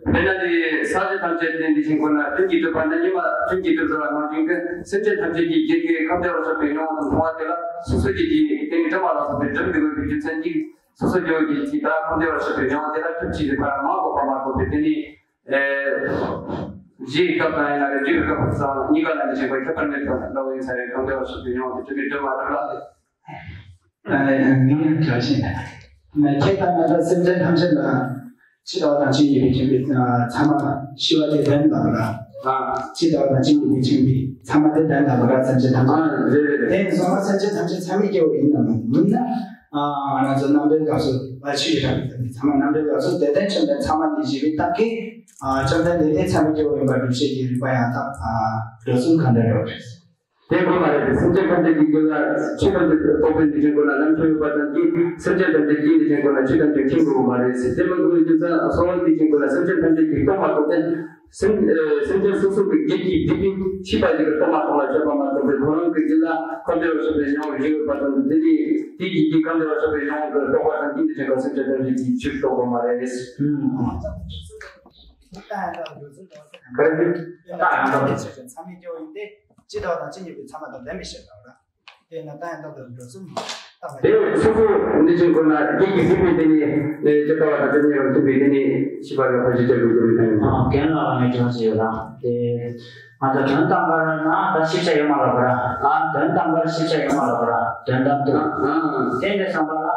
དཔེར་ན་འདི་ས་གཞི་ཐམས་ཅད་དེ་འདི་ཆེན་པོ་ན་སྤྲིན་གྱིས་གྲུབ་པ་ན་ཉི་མ་སྤྲིན་གྱིས་གྲུབ་ཟེར་བ་ནང་བཞིན་གྱི་སེམས་ཅན་ཐམས་ཅད་ཀྱི་རྒྱུད་ཀྱི་ཁམས་བདེ་བར་གཤེགས་པའི་སྙིང་པོ་དང་མཐོང་བ་དེ་ལ་སོ་སོ་ཀྱི་རྒྱུད་དེ་ནི་དྲི་མ་ལ་སོགས་པའི་སྒྲིབ་འདུས་པའི་རྒྱུ་མཚན་གྱིས་སོ་སོ་སྐྱེ་བོ་གྱི་ད་ཁམས་བདེ་བར་གཤེགས་པའི་སྙིང་པོ་དེ་ལ་སྤྲུལ་སྐྱེས་ཀྱི་ཕར་མ་གོ་བ་མ་གོ་བའི་དེ་ནི། ཨེ། གཞིའི་སྐབས་དང་ཡིན་ན་རེ་བཅུའི་སྐབས་སུ་གཉིས་ཀ་ལ་ནི་བྱེད་པའི་ཁྱད་པར་མེད་དང་འདྲ་བ་ཡིན་ས་རེད། གང་དེ་བ་ཞིག་ཏུ་མྱོང་བའི་དུས་ཀྱི་སྒྲིབ་པ་རང་ལ། ཨ། ངས་ཡང་དྲག་ཤེས་ན། ཁྱེད་ལྟར་ན་ད་སེམས་ཅན་ཐམས་ཅད་ལ་ཇི་ལྟ་བ་དང་ཇི་སྙེད་པའི་མཁྱེན་པའི་ཚད་མ་ཞི་བ་དེ་ལྡན་དང་ར། ཇི་ལྟ་བ་དང་ཇི་སྙེད་པའི་མཁྱེན་པའི་ཚད་མ་དེ་ལྡན་དང་ར། སེམས་ཅན་ཐམས་ཅད། དེ་ཡིན་སོང་ན་སེམས་ཅན་ཐམས་ཅད་ཚད་མས་སྐྱེ་བོ་ཡིན་ནམ་མིན་ན། ང་ཚོ་རྣམ་འགྲེལ་སྐབས་སུ་བ་ཆུ་ཡི་རང་ཚད་མ་རྣམ་འགྲེལ་སྐབས་སུ་དེ་ལྡན་བཅོམ་ལྡན་ཚད་མ་འདི་ཞི་བའི་རྟགས་ཀྱིས་བཅོམ་ལྡན་འདས་དེ་ཚད་མས་སྐྱེ་བོ་ཡིན་པར་སྒྲུབ་བྱེད་ཀྱི་རིགས་པ་ཡང་དག་འགྲོ་གསུམ་གང་འདྲ་འགྲོ་རེད། དེ་དགོས་པ་རེད། སེམས་ཅན་ཐམས་ཅད་ཀྱི་རྒྱུད་ལ་ཆོས་ཐམས་ཅད་རྟོགས་པའི་འདུས་བྱས་ཀུན་ལ་ལམ་ཁྱེར་ཡོད་པ་ཙམ་གྱིས། སེམས་ཅན་ཐམས་ཅད་ཀྱི་འདུས་བྱས་ཀུན་ལ་ཆོས་ཐམས་ཅད་མཁྱེན་དགོས་པ་རེད། དེ་མ་དགོས་པའི་རྒྱུ་མཚན་གསང་བའི་འདུས་བྱས་ཀུན་ལ་སེམས་ཅན་ཐམས་ཅད་ཀྱིས་རྟོགས་མ་ཐུབ་པས། སེམས་ཨེ། སེམས་ཅན་སོ་སོ་གི་རྒྱུད་ཀྱི་སྒྲིབ་པའི་ཕྱིས་པ་ཞིག་གིས་རྟོགས་མ་ཐུབ་ལ་སྤྱོད་པ་མ་གཏོགས་པའི་ཁོ་རང་གི་རྒྱུད་ལ་ཁམས་བདེ་བར་གཤེགས་པའི་སྙིང་པོ་ཞིག་ཡོད་པ་ཙམ་གྱིས། དེ་ནི་དེ་ཡི་རྒྱུད་ཁམས་བདེ་བར་གཤེགས་པའི་སྙིང་པོ་གིས་རྟོགས་པ་ཙམ་གྱིས་འདུས་བྱས་ཀུན་སེམས་ཅན་ཐམས་ཅད་ཀྱིས་ཆོས་རྟོགས་པ་མ་རེད། ད་ཡང་དག་འགྲོ་ཚུལ་འགྲོ་ཚུལ། ག་རེ་ཟེར། ད་ཡང་དག་འགྲོ་ཚུལ་ཚད་མས་སྐྱེ་བོ་ཡིན་ཏེ། ཇི་ལྟ་བ་དང་ཇི་སྙེད་པའི་ཚད་མ་དང་ལྡན་པའི་ཕྱིར་ལ་ར། དེས་ན་ད་ཡང་དག་འགྲོ་ཚུལ་ལྟ་བ། དེ་སོ་སོ་འདུས་བྱས་ཀུན་ལ་རྒྱུད་ཀྱི་སྒྲིབ་པའི་དེ་ནི་ཇི་ལྟ་བ་དང་ཇི་སྙེད་པར་མཁྱེན་པའི་དེ་ནི་ཤེས་པ་ལ་ཕར་ཞིབ་ཆ་དགོས་ཀྱི་མེད་དེ། རྒན་ལགས་ལ་ངས་དྲི་བ་ཞིག་ཡོད་ལ། དེ། ང་ཚོ་དོན་དམ་པར་ན་ད་ཤེས་བྱ་ཡོད་མ་རེད་པ་ར། ཨ། དོན་དམ་པར་ཤེས་བྱ་ཡོད་མ་རེད་པ་ར། དོན་དམ་དུ། ཨ། དེ་འདྲ་བསམ་པ་ལ།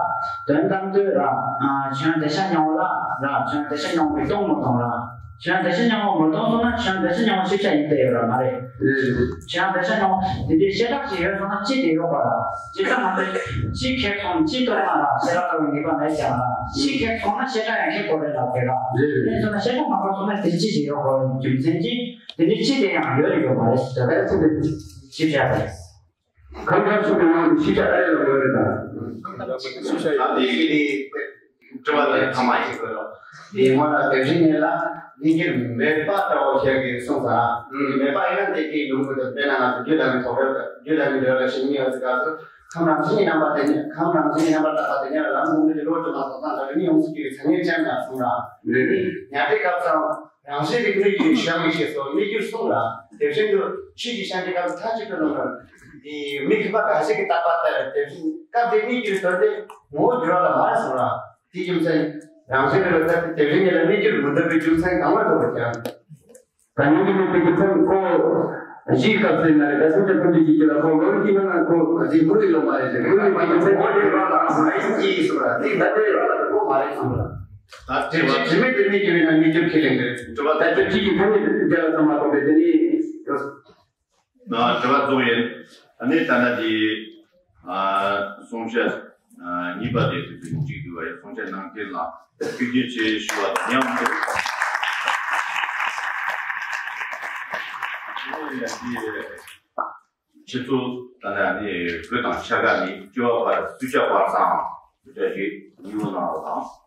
དོན་དམ་དུ་ར། ཨ། ཁྱོད་བདེ་ཆ་མྱོང་བ་ལ་ར། ཁྱོད་བདེ་ཆ་མྱོང་བའི་སྟོང་མི་སྟོང་ར། ཁྱོད་བདེ་ཆ་མྱོང་བ་མི་སྟོང་སོང་ན་ཁྱོད་བདེ་ཆ་མྱོང་བ་ཤེས་བྱ་ཡིན་དེ་ཡོད་ར་མ་རེད། ཁྱོད་བདེ་ཆ་མྱོང་དེ་འདྲའི་ཤེས་རབ་ཅིག་ཡོད་སོང་ན་ཅི་དེ་ཡོད་པ་ར། ཅི་ལྟ་ང་ཚོས་ཅི་ཁེགས་སོང་ཅི་སྟོར་མ་ར། ཤེས་རབ་ལྟ་བུའི་ངེས་པ་མེད་ཀྱང་ར། ཅི་ཁེགས་སོང་ན་ཤེས་རབ་ཡང་ཁེགས་དགོས་རེད་ལབ་དེ་ར། དེ་སོང་ན་ཤེས་རབ་མ་ཁེགས་སོང་ན་དེ་ཅི་ཞིག་ཡོད་དགོས་རྒྱུ་མཚན་གྱིས། དེ་འདྲའི་ཅི་དེ་ཡང་ཡོད་རེད་ཡོད་མ་རེད་ཟེར་བ་ཅི་དེ་ཅི་བྱ་བ་རེད། ཁམས་དྲག་ཤུགས་ཀྱི་ངང་དུ་ཤེས་བྱ་ཨ་ཡ་ལ་ངོས་རེད་དང་། ད་དེ་གི་དེ་དྲི་བ་དེ་ཐ་མ་ཡིན་དགོས་རོགས། དེ་སྔོན་ལ་དེ་བཞིན་ཉིད་ལ་གནས་འགྱུར་མེད་པ་ལྟ་བུ་ཞིག་གིས་གསུངས་ས། དེ་མེད་པ་ཡིན་ན་དེ་གི་ལུང་དུ་དཔེར་ན་ང་ཚོ་རྒྱུད་ལ་ནི་ཐོག་རེད། རྒྱུད་ལ་ནི་འདོད་ལ་ཞིག་ནི་ཡོད་ཟེར་ག་ཚོད་ཁམས་རང་བཞིན་གྱི་རྣམ་པ་དེ་ཉིད། ཁམས་རང་བཞིན་གྱི་རྣམ་པར་དག་པ་དེ་ཉིད་ལ་ལམ་ལྔ་འདི་རོ་དྲི་མ་སོགས་དང་འདྲ་བའི་ནི་ཡོངས་སུ་གྱུར་པའི་མཚན་ཉིད་ཅན་ལ་གསུངས་ར། ཉ་སྒྲའི་སྐབས་སུའང་རང་བཞིན་རིག་གནས་ཀྱི་བྱ་བའི་ཞེས་སོགས་གནས་འགྱུར་གསུམ་ལ། དེ་བཞིན་དུ་ཆོས་ཀྱི་ཤན་འབྱེད་སྐབས་སུ་མཐའ་གཅིག་ཏུ་ལུང་ར། དེ་མིག་གི་པ་ག་ཞིག་གི་བཏགས་པ་ལྟར་དེ་བཞིན་སྐབས་དེ་གནས་འགྱུར་དོན་དེ་ངོ་བོ་འགྱུར་བ་ལ་མ་རེད་གསུངས་ར། དེའི་རྒྱུ་མཚན་རང་བཞིན་རིག་པའི་སྐབས་དེ་བཞིན་ཉིད་ལ་གནས་འགྱུར་མི་འདོད་པའི་རྒྱུ་མཚན་གང་མ་འདོད་པར་ཀྱང་། ད་ཉིད་ཀྱི་མིག་པའི་རྒྱུ་མཚན་ཁོ། གཞིའི་སྐབས་སུ་ཡིན་ན་རེད། ད་སེམས་ཅན་ཐམས་ཅད་ཀྱི་རྒྱུད་ལ་ཁོ་ངོ་བོ་གཅིག་ཡོད་ན་ཁོ་གཅིག་ངོ་བོ་ཡོད་མ་རེད་ཟེར། ངོ་བོ་ཡོད་པའི་རྒྱུ་མཚན་ངོ་བོ་ཡོད་པ་ལ་ང་ཡིན་གྱིས་གསུངས་ར། དེ་ད་ལྟའི་རང་ལ་ཁོ་མ་རེད་གསུངས་ར། ད་དེ་བཞིན་དྲི་མེད་དེ་ནི་རྒྱུ་ཡིན་ན་གནས་འགྱུར་ཁས་ལེན་གྱི་རེད། དྲི་བ་ད་ལྟ་གཅིག་གི་ཐ་སྙད་རྒྱ་ལ་ཚང་མ་གཏོགས་པའི་དེ་ནི། ན་དྲི་བ་རྫོགས་ཡིན། ཨ་ནི་ད་ལྟ་དེ་ཨ་གསུང་བཤད་ཨ་གཉིས་པ་དེ་དུས་ཚོད་གཅིག་བསྡུས་པ་ཡི་གསུང་བཤད་གནང་མཁན་ལ་ཐུགས་རྗེ་ཆེ་ཞུ་བ་དང་མཉམ་དུ། ཁྱེད་ཚོ་ད་ལྟ་ནི་བོད་དང་ཕྱེད་ཀ་ནས་སྐྱེ་བ་བར་སུ་ཇཱ་བར་སའང་སུ་ཇཱ་ཞེས་ཉིན་མོ་གནང་བ་དང་།